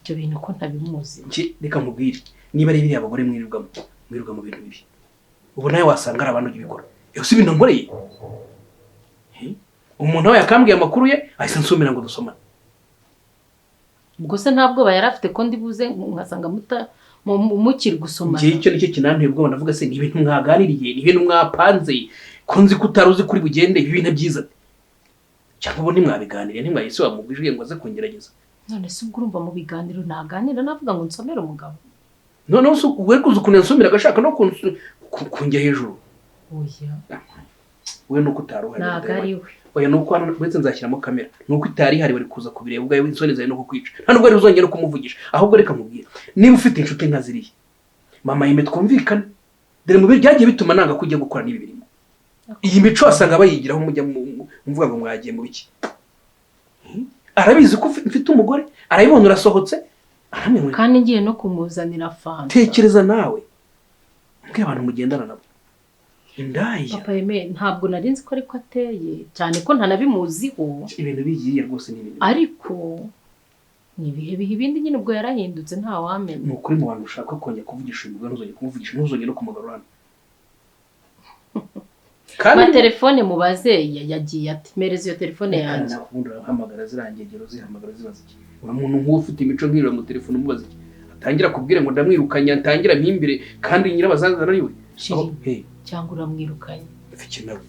Ibyo bintu ko ntabimuzi. Njye reka nkubwire niba ari biriya abagore mwirirwamo mwirirwa mu bintu bibi. Ubu nawe wasanga ari abantu ugibikora. Iyo si ibintu nkoreye. Umuntu we yakambwiye amakuru ye ahise nsumira ngo dusomane. Ubwo se ntabwo yari afite ko ndibuze nkasanga mukiri gusomana. Njye icyo nicyo kinanteye ubwoba ndavuga se ni ibintu mwaganiriye, ni ibintu mwapanze, ko nzi ko utari uzi kuri bugende ibi bintu byiza. Cyangwa ubu ntimwabiganiriye ntimwahise wamubwiye ngo aze kungerageza. None se ubwo urumva mu biganiro naganira navuga ngo nsomere umugabo. None se we kuza ukuntu yansomera agashaka no kunjya hejuru. Oya. We nuko utaruhari. Ntabwo ari we. Oya nuko hano uretse nzashyiramo kamera. Nuko itari hari bari kuza kubireba ubwawe isoni zawe no kukwica. Nta nubwo ari uzongera no kumuvugisha. Ahubwo reka nkubwire. Niba ufite inshuti nka ziriya. Mama Yeme twumvikane. Dore mu byagiye bituma nanga kujya gukora n'ibi birimo. Iyi mico wasanga bayigiraho mujya muvuga ngo mwagiye mu biki. Arabizi ko mfite umugore, arayibona urasohotse. Kandi ngiye no kumuzanira fanta. Tekereza nawe. Mbwira abantu mugendana nabo. Indaya. Papa Yeme ntabwo nari nzi ko ariko ateye cyane ko ntanabimuziho. Ibintu bigiye rwose ni ibintu. Ariko ni ibihe bihe ibindi nyine ubwo yarahindutse nta wamenya. Ni ukuri mu bantu ushaka kongera kuvugisha uyu mugore ntuzongere kumuvugisha ntuzongere no kumugarura. Kandi telefone mubaze yagiye ati mereza iyo telefone yanjye. Ubundi urahamagara zirangegero zihamagara zibaza iki. Ura muntu nk'uwo ufite imico nk'iriya mu telefone umubaza iki. Atangira kubwira ngo ndamwirukanye atangira mpimbire kandi nyirabazazana ari we. Cyangwa uramwirukanye. Mfike nawe.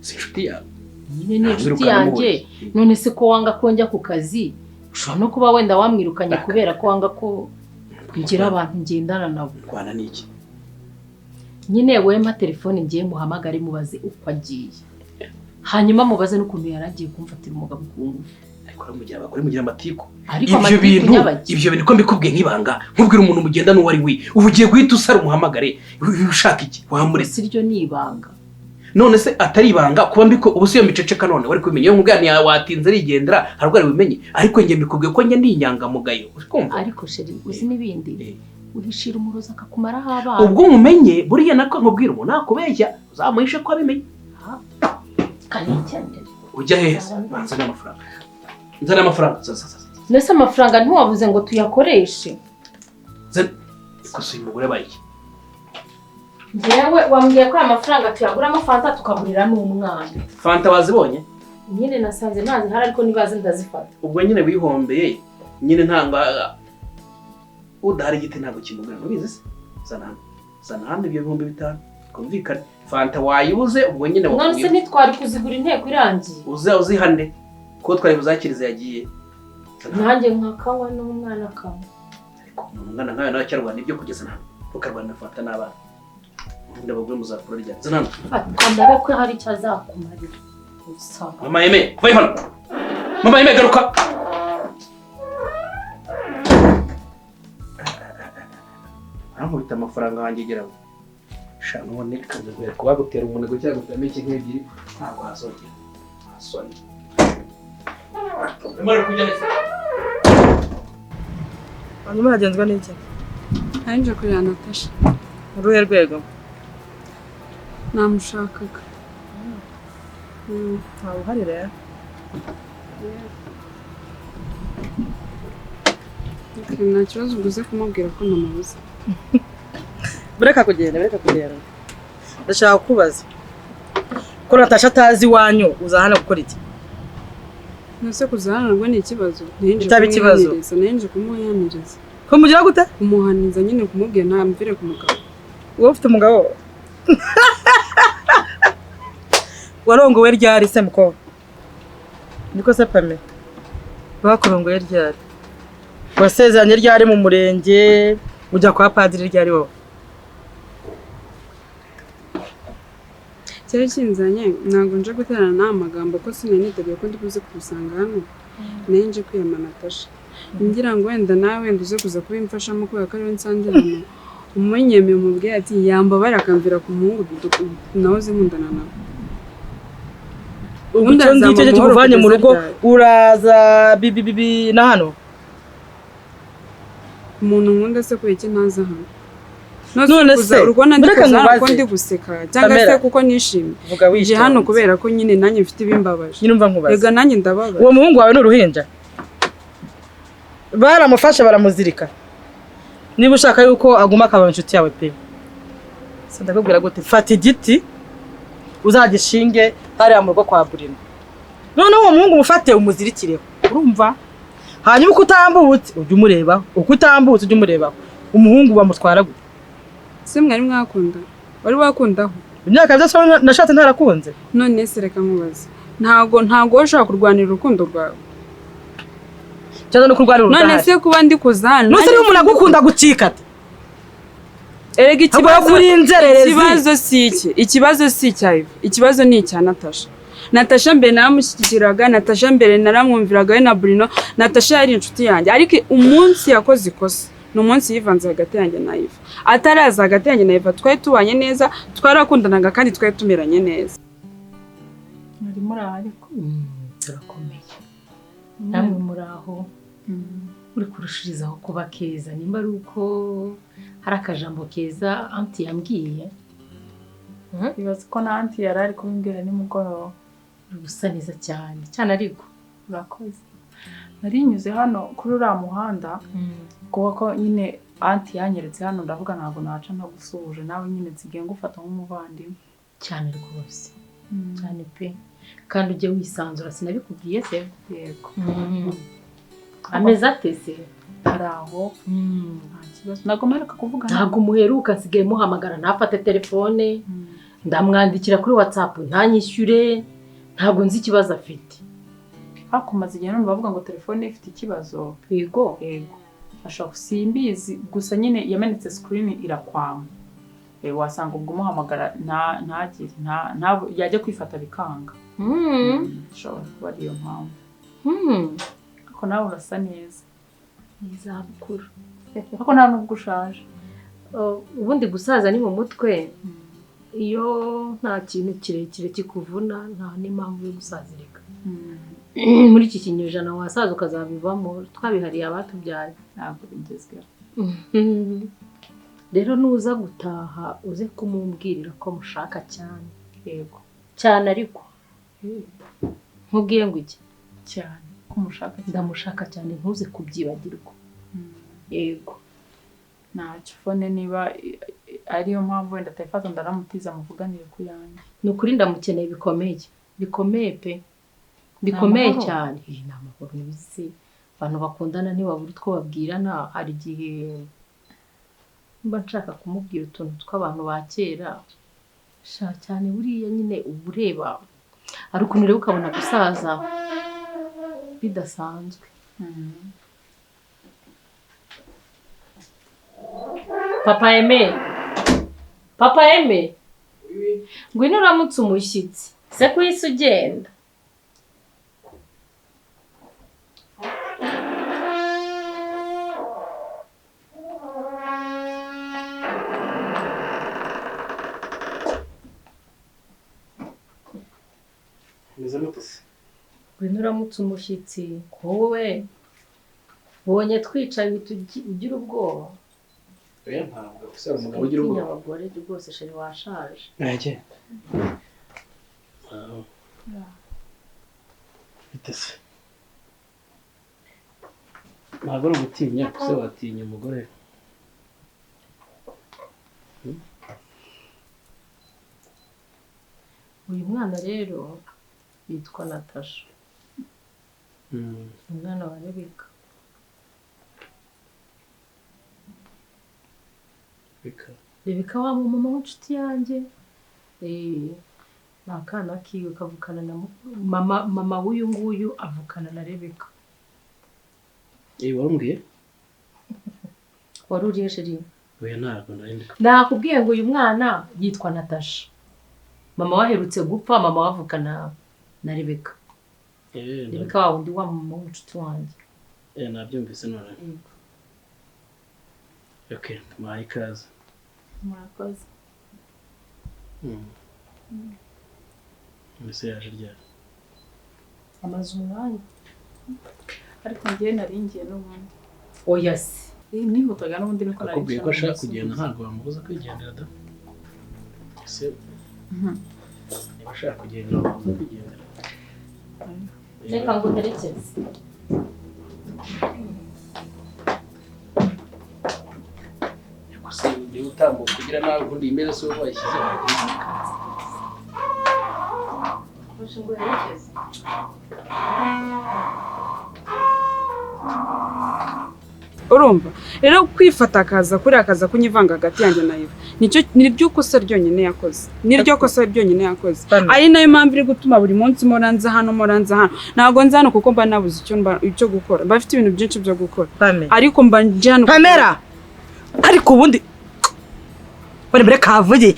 Si inshuti yawe. Nyine ni inshuti yanjye. None se ko wanga ko njya ku kazi ushobora no kuba wenda wamwirukanye kubera ko wanga ko ngira abantu ngendana nabo. Rwana n'iki? Nyine wema telefone ngiye muhamagare mubaze uko agiye. Hanyuma mubaze n'ukuntu yaragiye kumfatira umugabo ku ngufu. Ariko aramugira abagore mugira amatiku. Ibyo bintu ko mbikubwiye nk'ibanga nkubwira umuntu mugenda n'uwo ari we ubu ugiye guhita usara umuhamagare ushaka iki wamuretse. Iryo ni ibanga. None se atari ibanga kuba mbiko ubu si yo miceceka none wari kubimenya iyo nkubwira nti watinze arigendera hari ubwo ari bubimenye ariko njye mbikubwiye ko njye ndi inyangamugayo. Ariko sheri uzi n'ibindi uhishira umurozi akakumaraho abana. Ubwo umumenye buriya nako nkubwira umuntu nakubeshya uzamuhishe ko abimenye. Ujya hehe? Nzana amafaranga. Nzana amafaranga. Nese amafaranga ntiwabuze ngo tuyakoreshe. Nzana ikosa uyu mugore abaye iki? Njyewe wambwiye ko aya mafaranga tuyaguramo fanta tukagurira n'umwana. Fanta wazibonye? Nyine nasanze ntazihari ariko nibaze ndazifata. Ubwo nyine wihombeye nyine ntanga udahari igiti ntabwo kimugura nubizi se? Zana hano ibyo 5000 twumvikane. Fanta wayibuze ubwo nyine wakuye. None se nitwari kuzigura inteko irangiye. Uze uzihande ko twari buzakirize yagiye. Nanjye nkakawa n'umwana kamwe. Ariko umwana nkawe nawe cyarwana ibyo kugeza nta ukarwana fanta n'abana. Ubundi abagore muzakura rya. Zana hano. Fata ndabe ko hari icyo azakumarira. Mama Yeme, kuva hano. Mama Yeme garuka. Arankubita amafaranga wanjye gira ngo sha none kaze kuba gutera umuntu cyangwa gutera iki nk'ebyiri ntabwo hazongera. Asoni. Mara kujya neza. Hanyuma hagenzwa n'iki? Nanje kurira Natasha. Uruhe rwego? Namushakaga. Ntawe uhari rero. Nta kibazo uguze kumubwira ko namubuze. Bureka kugenda. Ndashaka kukubaza. Ko Natasha atazi iwanyu uza hano gukora iki? Nose kuza hano nabwo ni ikibazo. Bitaba ikibazo. Nanje kumuhaniriza. Ko mugira gute? Kumuhaniriza nyine kumubwira ntamvire ku mugabo. Wowe ufite umugabo? Warongowe ryari se mukobwa? Niko se Pame? Bakurongoye ryari? Wasezeranye ryari mu murenge? Ujya kwa padiri ryari wowe? Cyari kinzanye ntabwo nje guterana n'amagambo ko sinaniteguye ko ndibuze kumusanga hano. Naye nje kwiyama Natasha. Ngira ngo wenda nawe wenda uze kuza kubimfashamo kubera ko ariwe nsanze hano. Umunyemeye umubwiye ati yambabara akamvira ku muhungu nawe uzi nkundana nawe. Ubundi ngicyo cyo kuvanye mu rugo uraza bibi na hano. Umuntu nkunda se kuki ntaza hano? None se urubona ndi ko ndi guseka cyangwa se kuko nishimye. Nje hano kubera ko nyine nanjye mfite ibimbabaje. Nyine umva nkubaza. Rega nanjye ndababaye. Uwo muhungu wawe ni uruhinja. Baramufasha baramuzirika. Niba ushaka yuko aguma akaba inshuti yawe pe. Se ndakubwira gute fata igiti uzagishinge hariya mu rugo kwa Burino. None uwo muhungu umufate umuzirikireho. Urumva? Hanyuma uko utambutse ujye umurebaho, uko utambutse ujye umurebaho. Umuhungu bamutwara gute? Se mwari mwakunda? Wari wakundaho? Imyaka byose nashatse ntarakunze. None se reka nkubaze. Ntago ushaka kurwanira urukundo rwawe. Cyangwa no kurwanira urukundo. None se kuba ndi kuzana. None se n'umuntu agukunda gucikata. Erega ikibazo si iki. Ikibazo si icya Eva. Ikibazo ni icya Natasha. Natasha mbere naramushyigikiraga, Natasha mbere naramwumviraga we na Bruno, Natasha yari inshuti yanjye. Ariko umunsi yakoze ikosa, ni umunsi yivanze hagati yanjye na Eva. Ataraza hagati yanjye na Eva twari tubanye neza, twarakundanaga kandi twari tumeranye neza. Muri muraho ariko turakomeye. Namwe muraho. Uri kurushirizaho kuba keza nimba ari uko hari akajambo keza anti yambwiye. Ibaze ko na anti yari ari kubimbwira nimugoroba. Uri gusa neza cyane cyane ariko urakoze. Nari nyuze hano kuri uriya muhanda kuko ko nyine anti yanyeretse hano ndavuga ntabwo naca ntagusuhuje nawe nyine nsigaye ngufata nk'umuvandimwe. Cyane rwose. Cyane pe. Kandi ujye wisanzura sinabikubwiye se? Yego. Ameze ate se? Hari aho nta kibazo. Ntabwo mperuka kuvuga. Ntabwo muheruka nsigaye muhamagara ntafate telefone. Ndamwandikira kuri WhatsApp ntanyishyure. Ntabwo nzi ikibazo afite. Hakumaze igihe none bavuga ngo telefone ifite ikibazo. Yego. Yego. Ashaka simbizi gusa nyine yamenetse screen irakwama. Wasanga ubwo umuhamagara ntagire yajya kwifata bikanga. Ashobora kuba ariyo mpamvu. Ariko nawe urasa neza. Izabukuru. Ariko nta nubwo ushaje. Ubundi gusaza ni mu mutwe. Iyo nta kintu kirekire kikuvuna nta n'impamvu yo gusazirika. Muri iki kinyejana wasaza ukazabivamo twabihariye abatubyaye. Ntabwo bigezweho. Rero nuza gutaha uze kumumbwirira ko mushaka cyane. Yego. Cyane ariko. Nkubwiye ngo iki? Cyane. Kumushaka cyane. Ndamushaka cyane ntuze kubyibagirwa. Yego. Ntacyo fone niba ariyo mpamvu wenda atayifata ndaramutiza muvuganire ku yanjye. Ni ukuri ndamukeneye bikomeye. Bikomeye pe. Bikomeye cyane. Iyi ni amahoro n'ibizi. Abantu bakundana ntibabura utwo babwirana, hari igihe mba nshaka kumubwira utuntu tw'abantu ba kera. Sha cyane buriya nyine uba ureba ari ukuntu ureba ukabona gusaza bidasanzwe. Papa Aime, Papa Aime, ngwino uramutse umushyitsi, se ku isi ugenda. Ngwino uramutse umushyitsi, wowe ubonye twicaye ugira ubwoba. Oya ntabwo gusa umugabo ugira ubwoba. Abagore rwose sheri washaje. Nagenda. Bite se? Ntabwo ari ugutinya, se watinya umugore. Uyu mwana rero yitwa Natasha. Umwana wa Rebeka. Rebeka wa mama w'inshuti yanjye. Ni akana kiwe kavukana na mama w'uyu nguyu avukana na Rebeka. Warumbwiye? Wari uriye sheri? Oya ntabwo nari. Nakubwiye ngo uyu mwana yitwa Natasha. Mama waherutse gupfa, mama wavukana na Rebeka. Rebeka wa wundi wa mama w'inshuti wanjye. Nabyumvise none. Okay, tumuhaye ikaze. Murakoze. Mbese yaje ryari? Amaze umwanya. Ariko njyewe nari ngiye n'ubundi. Oya se. Nihutaga n'ubundi niko nari Akubwiye ko ashaka kugenda ntabwo wamubuza kwigendera da. Ese niba ashaka kugenda wamubuza kwigendera. Reka nguherekeze. Gusa ugiye utambuka kugira nawe ubundi iyi meza si wowe wayishyizeho. Urumva rero kwifata akaza kuri akaza kunyivanga hagati yanjye na Eva nicyo niryo kosa ryonyine yakoze, niryo kosa ryonyine yakoze, ari nayo mpamvu iri gutuma buri munsi moranza hano ntabwo nza hano kuko mba nabuze icyo gukora, mba mfite ibintu byinshi byo gukora ariko mba nje hano. Pamela, ariko ubundi bari mbere kavuge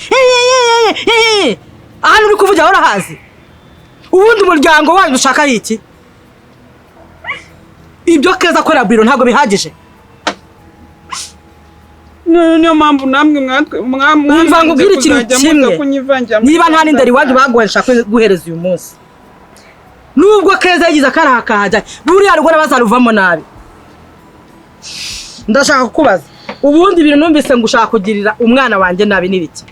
ahantu uri kuvugira urahazi, ubundi umuryango wanyu ushaka iki? Ibyo Keza akorera biro ntabwo bihagije. Niyo mpamvu namwe mwamva ngo ubwire ikintu kimwe, niba nta n'indari iwanyu baguhaye nshaka guhereza uyu munsi. Nubwo Keza yagize akaraha kahajya, buriya rugo bazaruvamo nabi. Ndashaka kukubaza ubundi ibintu numvise ngo ushaka kugirira umwana wanjye nabi n'ibiki?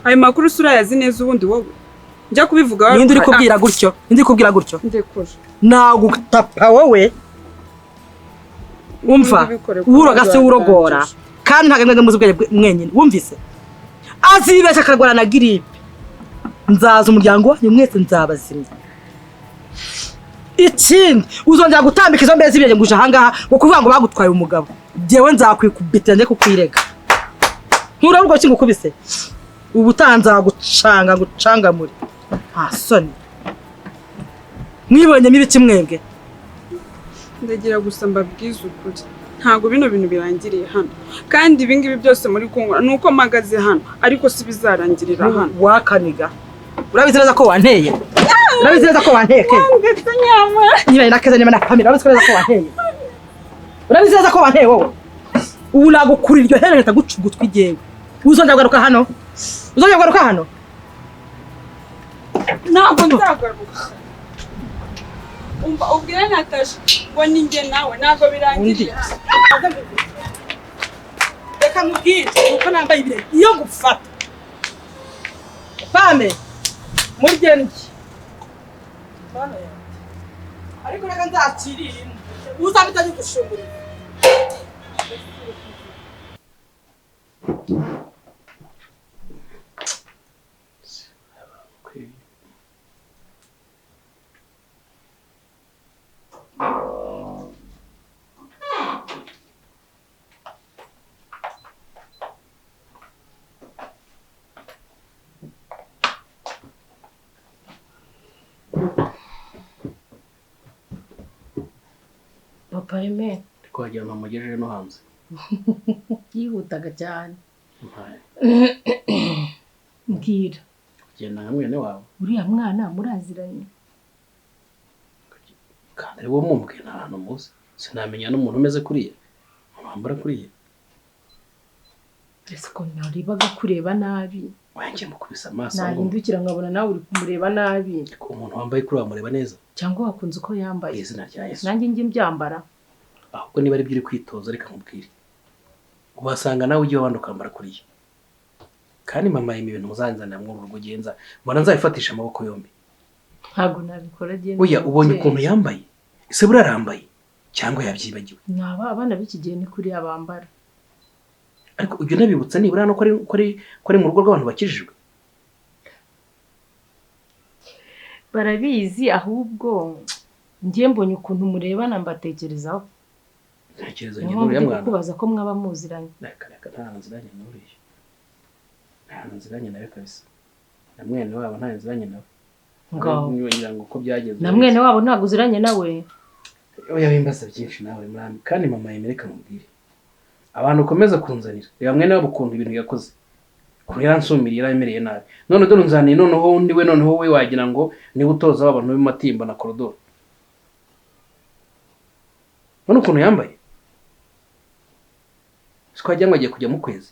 Ayo makuru usura yazi neza ubundi wowe njya kubivuga. Ninde uri kubwira gutyo? Ninde uri kubwira gutyo? Ndekura. Nagutapa wowe. Umva uroga se urogora kandi ntago mwebwe muzi ubwenge mwenyine, wumvise? Azibeshya akarwara na giripe, nzaza umuryango wanyu mwese nzabazimya. Ikindi uzongera gutambika izo mbere z'ibirenge nguje ahangaha ngo kuvuga ngo bagutwaye umugabo, jewe nzakwikubita njye kukwirega. Nturabwo ubwo kingukubise ubutaha nzagucanga ngucangamure. Nta soni mwibonyemo ibiki mwebwe? Ndagira gusa mbabwize ukuri, ntabwo bino bintu birangiriye hano, kandi ibi ngibi byose muri kunkora nuko mpagaze hano, ariko si bizarangirira hano. Wakaniga urabizi neza ko wanteye, urabizi neza ko wanteye Keza. Ndetse nyamara niba na Keza niba na Pamela, urabizi neza ko wanteye, urabizi neza ko wanteye wowe. Ubu nagukurira iryo herereta guca ugutwi jyewe. Uzongera kugaruka hano? Uzongera kugaruka hano? Ntabwo nzagaruka. Umva ubwire Natasha ngo ni njye nawe ntabwo birangiriye hano. Reka nkubwire uko nambaye ibirenge iyo ngufata. Pame murye ndye. Ariko reka nzakirire imwe. Uzabita gushungurira. Papa Aime. Ariko wagira ngo amugejeje no hanze. Yihutaga cyane. Mpaye. Mbwira. Kugenda nka mwene wawe. Uriya mwana muraziranye? Kandi ari wowe mumbwiye, nta hantu muzi. Sinamenya n'umuntu umeze kuriya. Umuntu wambara kuriya. Ese ko narebaga kureba nabi. Wanjye mukubise amaso ngo Nahindukira nkabona nawe uri kumureba nabi. umuntu wambaye kuri wamureba neza. Cyangwa wakunze uko yambaye. Mu izina rya Yesu. Nanjye njye mbyambara. Ahubwo niba ari byo uri kwitoza reka nkubwire. Ubasanga nawe ujye wabandi ukambara kuriya. Kandi mama yima ibintu muzanzanira muri uru rugenza mbona nzabifatisha amaboko yombi. Ntabwo nabikora genda. Oya, ubonye ukuntu yambaye? Ese buriya arambaye cyangwa yabyibagiwe? Naba abana b'iki gihe ni kuriya bambara. Ariko ujya unabibutsa nibura no ko ari mu rugo rw'abantu bakijijwe. Barabizi, ahubwo njye mbonye ukuntu murebana mbatekerezaho. Ntekereza Niyo njye mpamvu n'uriya ndi mwana. kukubaza ko mwaba muziranye. Reka reka, nta nziranye n'uriya. Nta nziranye nawe kabisa. Na mwene wabo nta nziranye nawe. Ngaho. Ngira ngo uko byagenze. Na mwene wabo ntabwo uziranye nawe. Oya, wimbaza byinshi nawe mwami. Kandi mama yemereka mubwire. Abantu ukomeza kunzanira. Reba mwene wabo ukuntu ibintu yakoze. Ukuntu yaransumiriye, yaramereye nabi. None dore unzaniye noneho undi we, noneho we wagira ngo niwe utoza abantu b'Matimba na Korodoro. None ukuntu yambaye. Siko wagira ngo agiye kujya mu kwezi.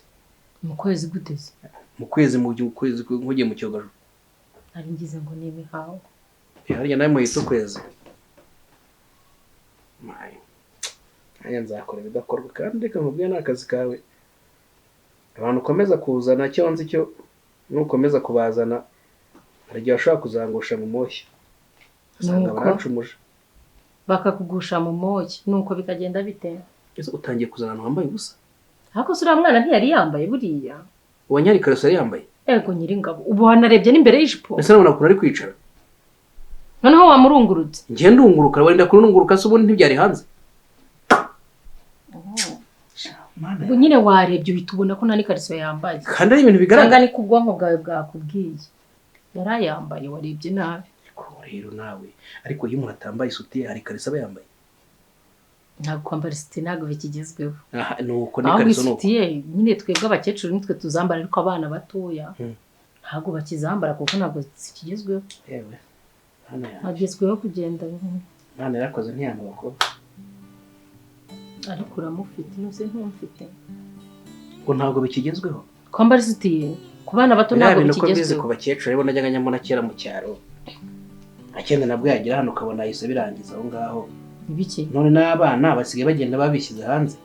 Mu kwezi guteze? Mu kwezi, mu kwezi nkugiye mu cyogajuru. Nari ngize ngo ni imihango. Harya nawe muyita ukwezi. Mayi. Aya nzakora ibidakorwa kandi reka nkubwire ni akazi kawe. Abantu ukomeza kuzana cyo nzi cyo nukomeza kubazana hari igihe bashobora kuzangusha mu moshya. Usanga Nuko barancumuje. bakakugusha mu moshya. Nuko bikagenda bite? Ese utangiye kuzana abantu wambaye ubusa? Ariko se uriya mwana ntiyari yambaye buriya? Uwo nyarikariso yari yambaye? Ego nyiringabo. Ubu wanarebye n'imbere y'ijipo. Ese nabona ukuntu ari kwicara? Noneho wamurungurutse. Njye ndunguruka, wenda kurunguruka se ubundi ntibyari hanze. Ubu nyine warebye uhita ubona ko nta n'ikariso yambaye. Kandi ari ibintu bigaragara. Cyangwa ni ko ubwonko bwawe bwakubwiye. Yarayambaye warebye nabi. Ariko rero nawe, ariko iyo umuntu atambaye isutiye hari ikariso aba yambaye. Ntabwo kwambara isutiye ntabwo bikigezweho. Aha, nuko Ahubwo n'ikariso nuko. isutiye nyine twebwe abakecuru nitwe tuzambara, ariko abana batoya ntabwo bakizambara kuko ntabwo zikigezweho. Yewe. Hano ya. Hagezweho kugenda. Mwana yarakoze ntiyanga abakobwa. Ariko uramufite nuse ntumfite. Ngo ntabwo bikigezweho. Kwambara isutiye ku bana bato Biriya ntabwo bintu ko mbizi bikigezweho. ku bakecuru rero najyaga nyamuna kera mu cyaro. Akenda nabwo yagira hano ukabona yahise birangiza aho ngaho. Ibiki? None n'abana basigaye bagenda babishyize hanze.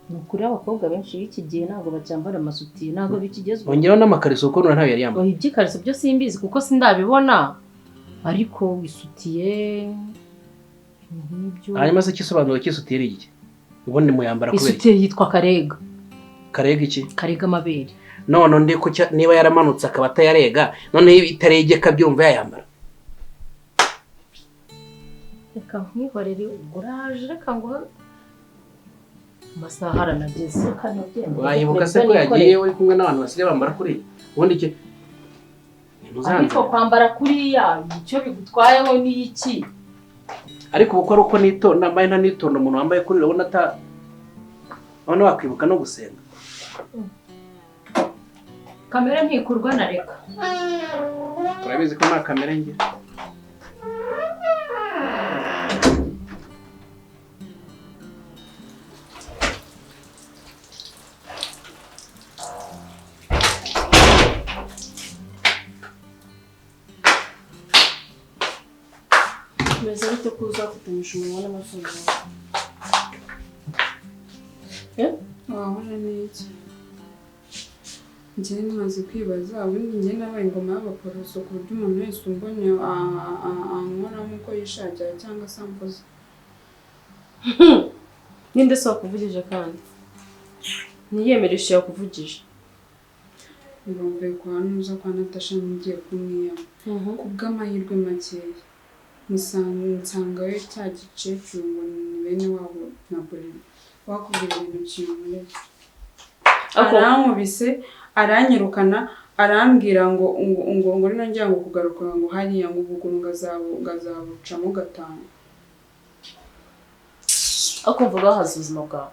Ni ukuri abakobwa benshi b'iki gihe ntabwo bacyambara amasutiye, ntabwo bikigezweho. Ongeraho n'amakariso kuko none ntayo yari yambaye. Oya, iby'ikariso byo simbizi kuko sindabibona. Ariko isutiye nk'ibyo. Hanyuma se igisobanuro cy'isutiye ni iki? Ubundi muyambara kubera iki? Isutiye yitwa karega. Karega iki? Karega amabere. None undi niba yaramanutse akaba atayarega, none itaregeka byumva yayambara. Reka nkwihorere uraje, reka ngo amasaha aranageze. Reka nugende. Wayibuka se ko yagiye uri kumwe n'abantu basigaye bambara kuriya? Ubundi iki? Ariko kwambara kuriya icyo bigutwayeho ni iki? Ariko ubu ko ari uko nitonda, mbaye ntanitonda umuntu wambaye kuri urabona ata none wakwibuka no gusenga. Kamera ntikurwa na reka. Urabizi ko nta kamera ngira. Bimeze bite ko uzafatanyije umunwa n'amazuru yawe? Wahora n'iki? Njye nmaze kwibaza, ubundi njye nabaye ingoma y'abaporoso ku buryo umuntu wese umbonye ankoramo uko yishakira cyangwa se amvuze. Ninde se wakuvugije kandi? Niyemereshe yakuvugije. Mvuye kwa Nuza kwa Natasha ngiye kumwiyama. Ku bw'amahirwe makeya nsangayo cya gikecuru ngo ni bene wabo na Burino. Wakubwira ibintu kinkoreye. Arankubise, aranyirukana, arambwira ngo ngo ngo rino ngira ngo kugaruka ngo hariya ngo ubuguru ngazabucamo gatanu. Akumva wahaze ubuzima bwawe.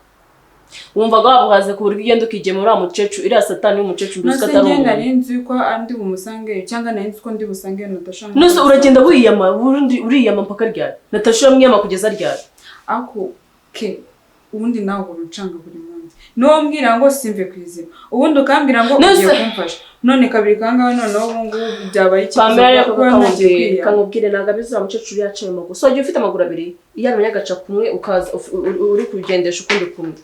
Wumvaga wabuhaze ku buryo ugenda ukigemura uriya mukecuru, iriya satani y'umukecuru uzi ko Nose atari njye umuntu. nari nzi ko andi bumusangeyo cyangwa nari nzi ko ndi busangeyo Natasha. Nose uragenda wiyama, ubundi uriyama mpaka ryari? Natasha uramwiyama kugeza ryari? Ako ke ubundi nawe uhora uncanga buri munsi. Niwo mbwira ngo simve ku izima. Ubundi ukambwira ngo Nose- ugiye kumfasha. None kabiri kangahe noneho ubu ngubu byabaye ikibazo Pamela rero kuba ntagiye kamubwire, kwiyama. kamubwire ntabwo abizi uriya mukecuru yacaye amaguru. So wagiye ufite amaguru abiri, iyo amenya agaca kumwe ukaza uri kugendesha ukundi kumwe.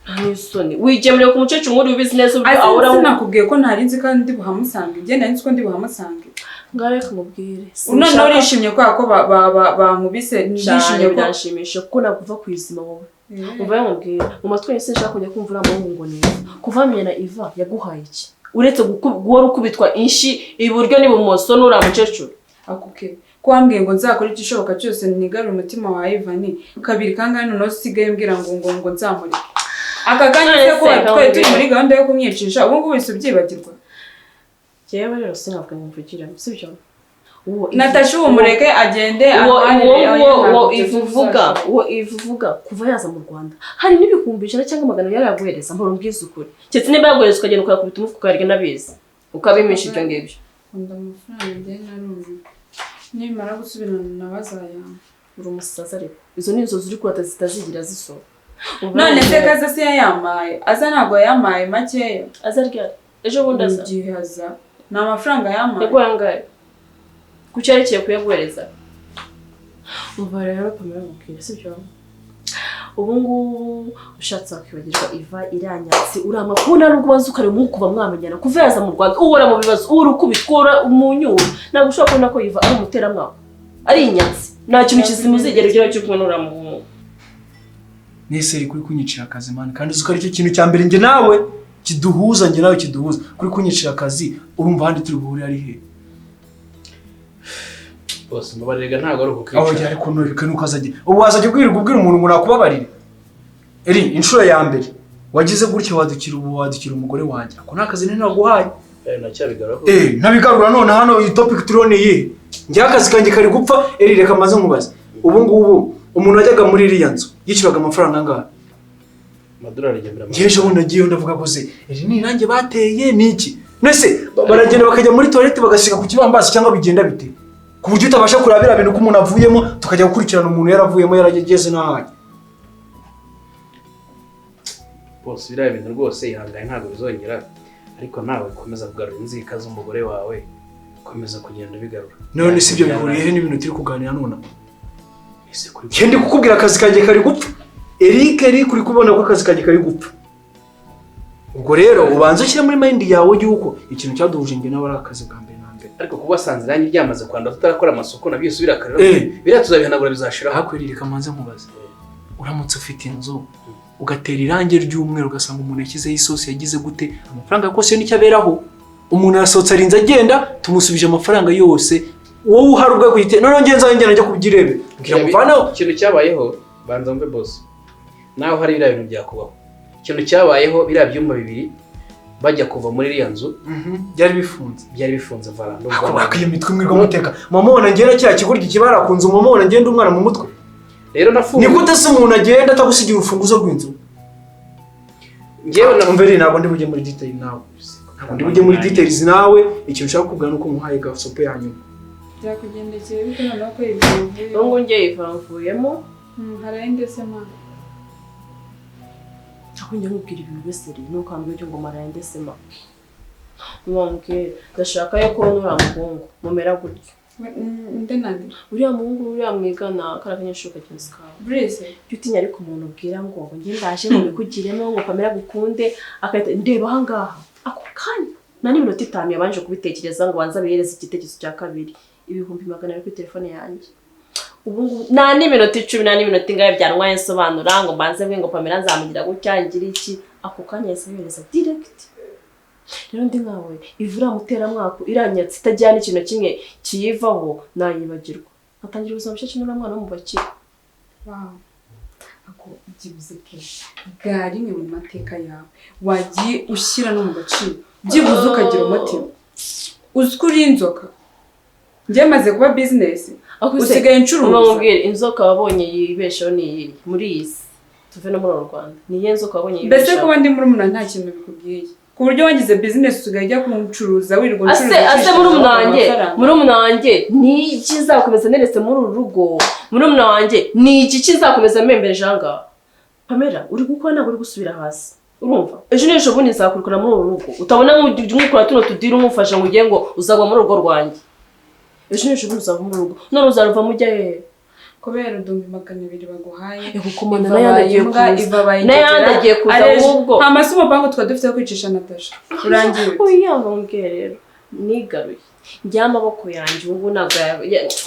Nta n'isoni. Wigemuriye ku mukecuru nk'uri ubizi neza uburyo Ase ahora sinakubwiye ko ntari nzi kandi ndi buhamusange. Njye nari nzi ko ndi buhamusange. Ngaho reka mubwire. Noneho urishimye kubera ko bankubise, Cyane ndishimye ko biranshimisha kuko nakuva ku izima wowe. Umva yamubwira mu matwi yose nshaka kujya kumva uriya muhungu ngo ni Eva. Kuva wamenya na Eva yaguhaye iki? Uretse guhora ukubitwa inshi iburyo n'ibumoso n'uriya mukecuru. Ako ke ko wambwiye ngo nzakora igishoboka cyose nigarure umutima wa Ivan, kabiri kangahe noneho usigaye mbwira ngo nzamureke. Aka kanya se ko twari turi muri gahunda yo kumwicisha, ubu ngubu wese ubyibagirwa. Jewe rero sinavuga ngo mvugire, sibyo? Uwo Natasha ubu mureke agende uwo arwanire, uwo oya, uwo ntabwo Ivu uvuga, uwo Ivu uvuga kuva yaza mu Rwanda hari n'ibihumbi 100 cyangwa 400 yari yaguhereza, mbora umbwize ukuri. Keretse niba yaguhereza ukagenda ukayakubita umufuka ukayarya n'abizi, ukabimisha ibyo ngibyo. Nkunda amafaranga njye narumiwe. Nimara gusubirana nawe azayampa. Uri umusazi ariko. Izo ni inzozi uri kurata zitazigira zisohoka. None se kaza se yayamaye? Aza ntabwo yamaye makeya. Aza ryari? Ejo bundi aza. Igihe aza. Ni amafaranga yamaye. Yaguhaye angahe? Kuki yerekeye kuyaguhereza? Umva rero Pamela mubwire, sibyo? Ubu ngubu ushatse wakwibagirwa Iva iranyatsi urama kubona nubwo ubanza ukareba umuhungu kuva mwamenyana kuva yaza mu Rwanda uhora mu bibazo uhora ukubitwa uhora mu nyuro. Ntabwo ushobora kubona ko Iva ari umuteramwaka, ari inyatsi, nta kintu kizima uzigera ugeraho cyo kumwe n'uriya muhungu. Nese iri kuri kunyicira akazi man, kandi uzi ko aricyo kintu cya mbere njye nawe kiduhuza, njye nawe kiduhuza kuri kunyicira akazi. Urumva handi turi buhure ari he? Bose mbabarira ntabwo ari ukukwica. Aho yari kunuka nuko azajya ubu wazajya ubwira umuntu ngo nakubabarire. Eri inshuro ya mbere wagize gutya wadukira ubu wadukira umugore wanjye. Ako nakazi nari naguhaye. Nacyabigarura. Ntabigarura none hano iyi topic turiho ni iyihe? Njye akazi kanjye kari gupfa. Eri reka maze nkubaze. Ubu ngubu umuntu wajyaga muri iriya nzu yishyuraga amafaranga angahe? Amadolari igihumbi. Njye ejo bundi nagiyeyo ndavuga ko se iri ni irangi bateye ni iki? Nese baragenda bakajya muri toilette bagasiga ku kibambasi cyangwa bigenda bite? Ku buryo utabasha kurabira ibintu ko umuntu avuyemo tukajya gukurikirana umuntu yaravuyemo yarageze n'ahandi. Bose biriya bintu rwose ihangane ntabwo bizongera, ariko nawe komeza kugarura inzika z'umugore wawe, komeza kugenda ubigarura. None si ibyo bihuriye he n'ibintu turi kuganira none? Njye ndi kukubwira akazi kanjye kari gupfa. Eric uri kubona ko akazi kanjye kari gupfa. Ubwo rero ubanza ushyire muri mind yawe yuko ikintu cyaduhuje njye nawe ari akazi bwa mbere na mbere. Ariko kuba wasanze irangi ryamaze kwandura tutarakora amasuku nabyo bisubira akarira. Biriya tuzabihanagura bizashira. Hakwiriye kamanze nkubaze. Uramutse ufite inzu ugatera irangi ry'umweru ugasanga umuntu yashyizeho isosi yagize gute, amafaranga yakose nicyo aberaho. Umuntu arasohotse arinze agenda tumusubije amafaranga yose, wowe uhari ubwo kuyite. None ngenza nzajya njya kubyirebe. Ngira muvanaho ikintu cyabayeho, banza mve boss. Naho hari biriya bintu byakubaho. Ikintu cyabayeho biriya byumba bibiri bajya kuva muri iriya nzu byari bifunze. Byari bifunze varando. Akwiye imitwe mwirwa muteka. Mama ubona ngera cya kigoryi kibara kunzu, mama ubona ngenda umwana mu mutwe. Rero nafunze. Ni gute se umuntu agenda atagusigira urufunguzo rw'inzu? Ngewe na mveri ntabwo ndi bujye muri detail nawe. Ntabwo ndi bujye muri details nawe, ikintu ushaka kuvuga nuko muhaye gasopo ya nyuma. Byakugendekeye bite noneho ko Iva mvuyemo? Ubu ngiye Iva mvuyemo. Haraye ndetse ma. Aho njya nkubwira ibintu beseri nuko ambwira ngo maraye ndetse ma. Mwambwira ndashaka yo kubona uriya muhungu mumera gutyo. Nde nande? Uriya muhungu uriya mwigana kara kanyeshuri kagenzi kawe. Bruce, jya utinya ariko umuntu ubwira ngo njye ndaje ngo bikugiremo ngo Pamela gukunde akahita ndeba aha ngaha. Ako kanya nta n'iminota 5 yabanje kubitekereza ngo banza bihereze igitekerezo cya kabiri. 200,000 kuri telefone yanjye. Ubu ngubu nta n'iminota 10 nta n'iminota ingahe byantwaye nsobanura ngo mbanze mwe ngo Pamela nzamugira gutya ngira iki, ako kanya yahise abihereza direct. Rero ndi nkawe Iva muteramwako iranyatsi itajyana ikintu kimwe kiyivaho nayibagirwa. Nkatangira ubuzima bushya n'uriya mwana wo mu bakire. Wow. Ako byibuze ke bwa rimwe mu mateka yawe wagiye ushyira no mu gaciro, byibuze ukagira umutima. Uzi ko uri inzoka. Njye maze kuba business usigaye ncuruza. Umubwire inzoka wabonye yibeshaho ni iyi muri iyi si. Tuve no muri uru Rwanda. Ni iyihe nzoka wabonye Mbese yibeshaho? kuba ndi murumuna nta kintu bikubwiye, ku buryo wagize business usigaye ujya kumucuruza, wirirwa Ase uncuruza, ase murumuna wanjye, amafaranga. murumuna wanjye ni iki nzakomeza neretse muri uru rugo? Murumuna wanjye ni iki kizakomeza mpembereje aha ngaha? Pamela, uri gukora ntabwo uri gusubira hasi. Urumva? Ejo n'ejo bundi nzakurikura muri uru rugo. Utabona nk'ukora tuno tudiri umufasha ngo ugiye ngo uzagwa muri urugo rwanjye. Ejo n'ejo bundi uzava muri uru rugo. None uzaruvamo ujya hehe? Kubera 200,000 baguhaye. Kuko Iva n'ayandi agiye bayimbwa, kuza. iva bayingegera, N'ayandi agiye kuza areje. ahubwo. Nta masi umupangu twari dufite wo kwicisha Natasha. Urangiye ute? Oya, bambwiye rero nigaruye. Njye amaboko yanjye ubu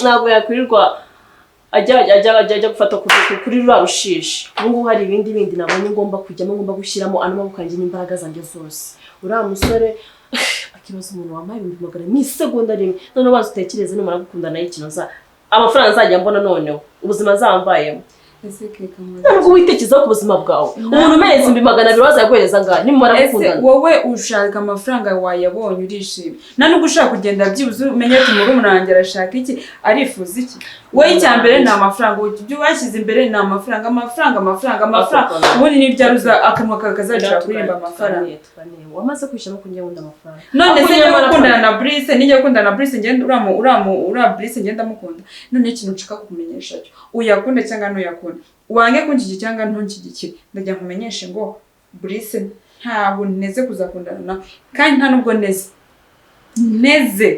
ntabwo yakwirirwa ajya gufata kuri ruriya rushishi. Ubu ngubu hari ibindi bindi nabonye ngomba kujyamo, ngomba gushyiramo ano maboko yanjye n'imbaraga zanjye zose. Uriya musore akibaza umuntu wampaye 200,000 mu isegonda rimwe. Noneho baza utekereze numara gukundana nawe ikintu amafaranga nzajya mbona noneho ubuzima nzambayemo. Ese keka nkoze. Ntabwo witekerezaho ku buzima bwawe. Umuntu umereza 200,000 wazaguhereza angahe nimumara Ese gukundana? wowe ushaka amafaranga wayabonye urishimye, nta nubwo ushaka kugenda byibuze umenye ati murumuna wanjye arashaka iki, arifuza iki. Wowe icya mbere ni amafaranga, ibyo washyize imbere ni amafaranga, amafaranga, amafaranga, amafaranga. Ubundi niryo ruza akanwa kawe kazacira kuririmba amafaranga. Wamaze kwishyiramo ko ngiye nkunda amafaranga. None Ahubwo se njya nyamara gukundana na Brice, nijya gukundana na Brice ngenda uramu uramu ura Brice ngenda mukunda. None ikintu nshaka kukumenyesha cyo, uyakunde cyangwa ntuyakunda, wange kunshyigikira cyangwa ntunshyigikire, ndajya nkumenyeshe ngo Brice ntabwo nteze kuzakundana nawe, kandi nta nubwo nteze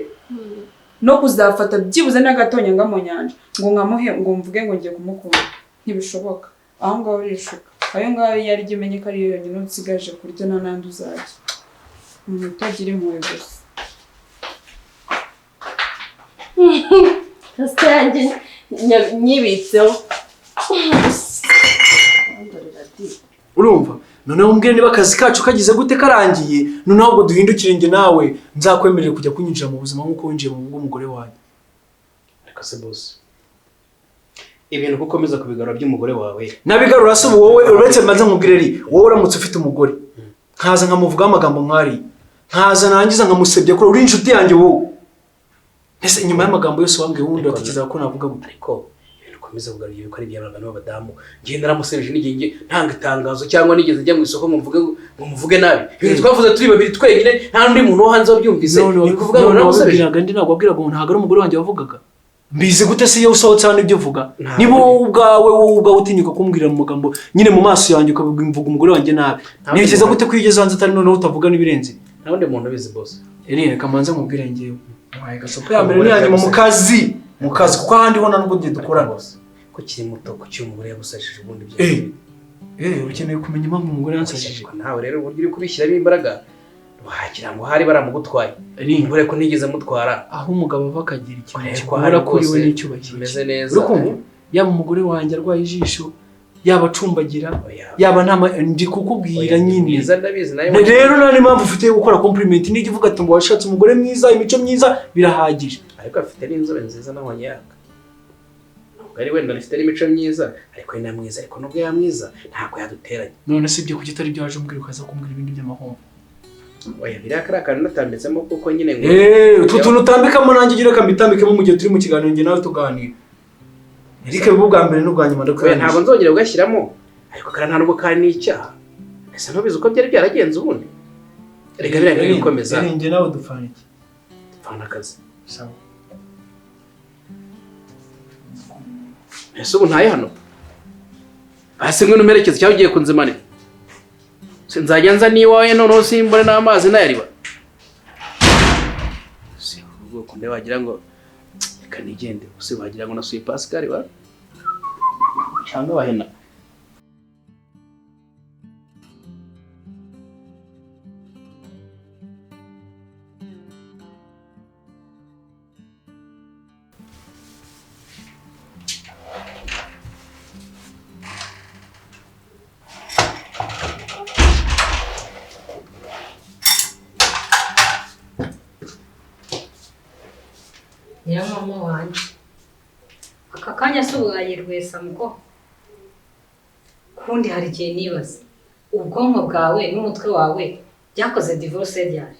no kuzafata byibuze n'agatonyanga mu nyanja ngo nkamuhe ngo mvuge ngo ngiye kumukunda. Ntibishoboka. Aho ngaho urishuka, ayo ngaho iyo arya umenye ko ariyo yonyine usigaje kurya, nta n'andi uzajya. Umuntu utagira impuhwe gusa. Ese yanjye nyibitseho. Urumva noneho umbwire niba akazi kacu kagize gute karangiye, noneho ubwo duhindukire njye nawe nzakwemerera kujya kunyinjira mu buzima nk'uko winjiye mu bw'umugore wanjye. Ariko se boss, ibintu uko ukomeza kubigarura by'umugore wawe? Nabigarura se ubu wowe, uretse mbanze nkubwire ri, wowe uramutse ufite umugore nkaza nkamuvugaho amagambo nk'ariya, nkaza nangiza nkamusebya ko uri inshuti yanjye wowe, ese inyuma y'amagambo yose wambwiye wundi watekereza ko navuga gute? Ariko ibintu ukomeza kugarura yuko ari iby'abagabo n'abadamu, njye naramusebeje n'igihe njye ntanga itangazo cyangwa nigeze njya mu isoko ngo mvuge ngo muvuge nabi. Ibintu twavuze turi babiri twenyine, nta n'undi muntu wo hanze wabyumvise, ni ukuvuga ngo naramusebeje. Wabwiraga ndi ntabwo wabwiraga umuntu, ntabwo ari umugore wanjye wavugaga. Mbizi gute se iyo usohotse hano ibyo uvuga? Niba wowe ubwawe utinyuka kumbwira mu magambo nyine mu maso yanjye ukavuga umugore wanjye nabi, ntekereza gute ko iyo ugeze hanze atari noneho utavuga n'ibirenze? Nta wundi muntu ubizi boss. Eri reka mbanze nkubwire njyewe, muhaye gasopo ya mbere n'iya nyuma mu kazi kuko ahandi ho nta nubwo njye dukorana. Ko kiri muto, ko kiri umugore yagusajije ubundi byo. Ukeneye kumenya impamvu umugore yansajije. Nawe rero uburyo uri kubishyiramo imbaraga wagira ngo hari baramugutwaye. Umugore ko ntigeze mutwara. Aho umugabo ava akagira ikintu kikubura kuri we n'icyubahiro kimeze neza. Urukumva? Yaba umugore wanjye arwaye ijisho, yaba acumbagira, yaba nta ndi kukubwira nyine. Rero nta n'impamvu ufite yo gukora compliment, nijya uvuga ati ngo washatse umugore mwiza, imico myiza, birahagije. Ariko afite n'inzobe nziza nabonye yaka. Ntabwo ari wenda afite n'imico myiza, ariko ni na mwiza, ariko nubwo yamwiza ntabwo yaduteranye. None se ibyo kuki atari byo waje umbwira ukaza kumbwira ibindi by'amahombo? Oya biriya kariya kantu natambitsemo kuko nyine ngo utu tuntu utambikamo nanjye ugira reka mbitambikemo mu gihe turi mu kiganiro njye nawe tuganira. Eric biba ubwa mbere n'ubwa nyuma ndakurangiza. Ntabwo nzongera kugashyiramo, ariko kariya nta nubwo kari n'icyaha. Ese ntubizi uko byari byaragenze ubundi? Reka biriya bintu bikomeza. Njye nawe dupfana iki? Dupfana akazi. Sawa. Ese ubu ntaye hano? Basi ngwino umperekeze cyangwa ugiye kunzimanira? Nzajya nza n'iwawe noneho simbone n'amazi nayariba. Si ubwoko nde wagira ngo reka nigende, si wagira ngo nasuye Pascal wa cyangwa wahena. Nyiramama wanjye aka kanya si ubuhaye rwesa muko kundi hari igihe nibaza ubwonko bwawe n'umutwe wawe byakoze divorce ryari?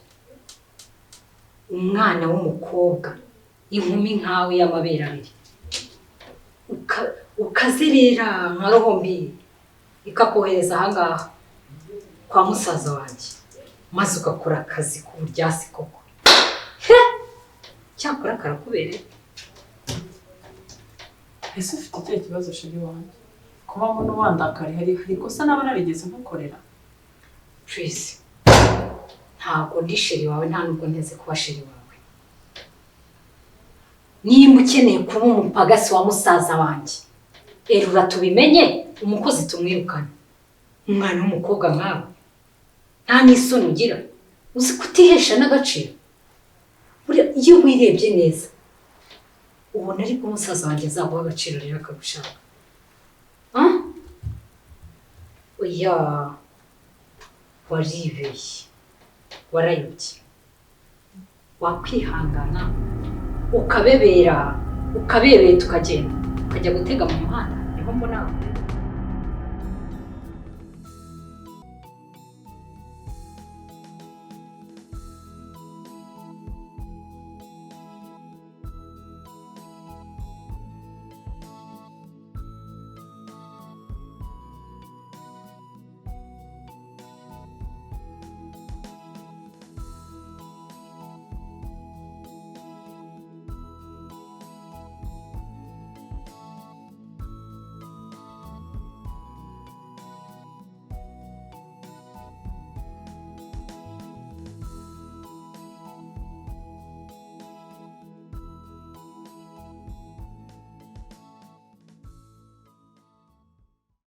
Umwana w'umukobwa inkumi nkawe y'amabere abiri ukazerera nka roho mbi Ikakohereza ahangaha kwa musaza wanjye, maze ugakora akazi k'uburyasi koko. Cyakora karakubereye. Ese ufite ikihe kibazo chéri wanjye? Kuba mbona wandakari, hari ikosa naba narigeze nkukorera? Please, ntabwo ndi chéri wawe, nta nubwo nteze kuba chéri wawe. Nimba ukeneye kuba umupagasi wa musaza wanjye, erura tubimenye, umukozi tumwirukane. Umwana w'umukobwa nkawe nta n'isoni ugira, uzi kutihesha n'agaciro. Buriya iyo wirebye neza ubona ariko umusaza wanjye azaguha agaciro rero akagushaka. Oya, waribeshye, warayobye. Wakwihangana ukabebera, ukabebeta, ukagenda ukajya gutega mu muhanda, niho mbona.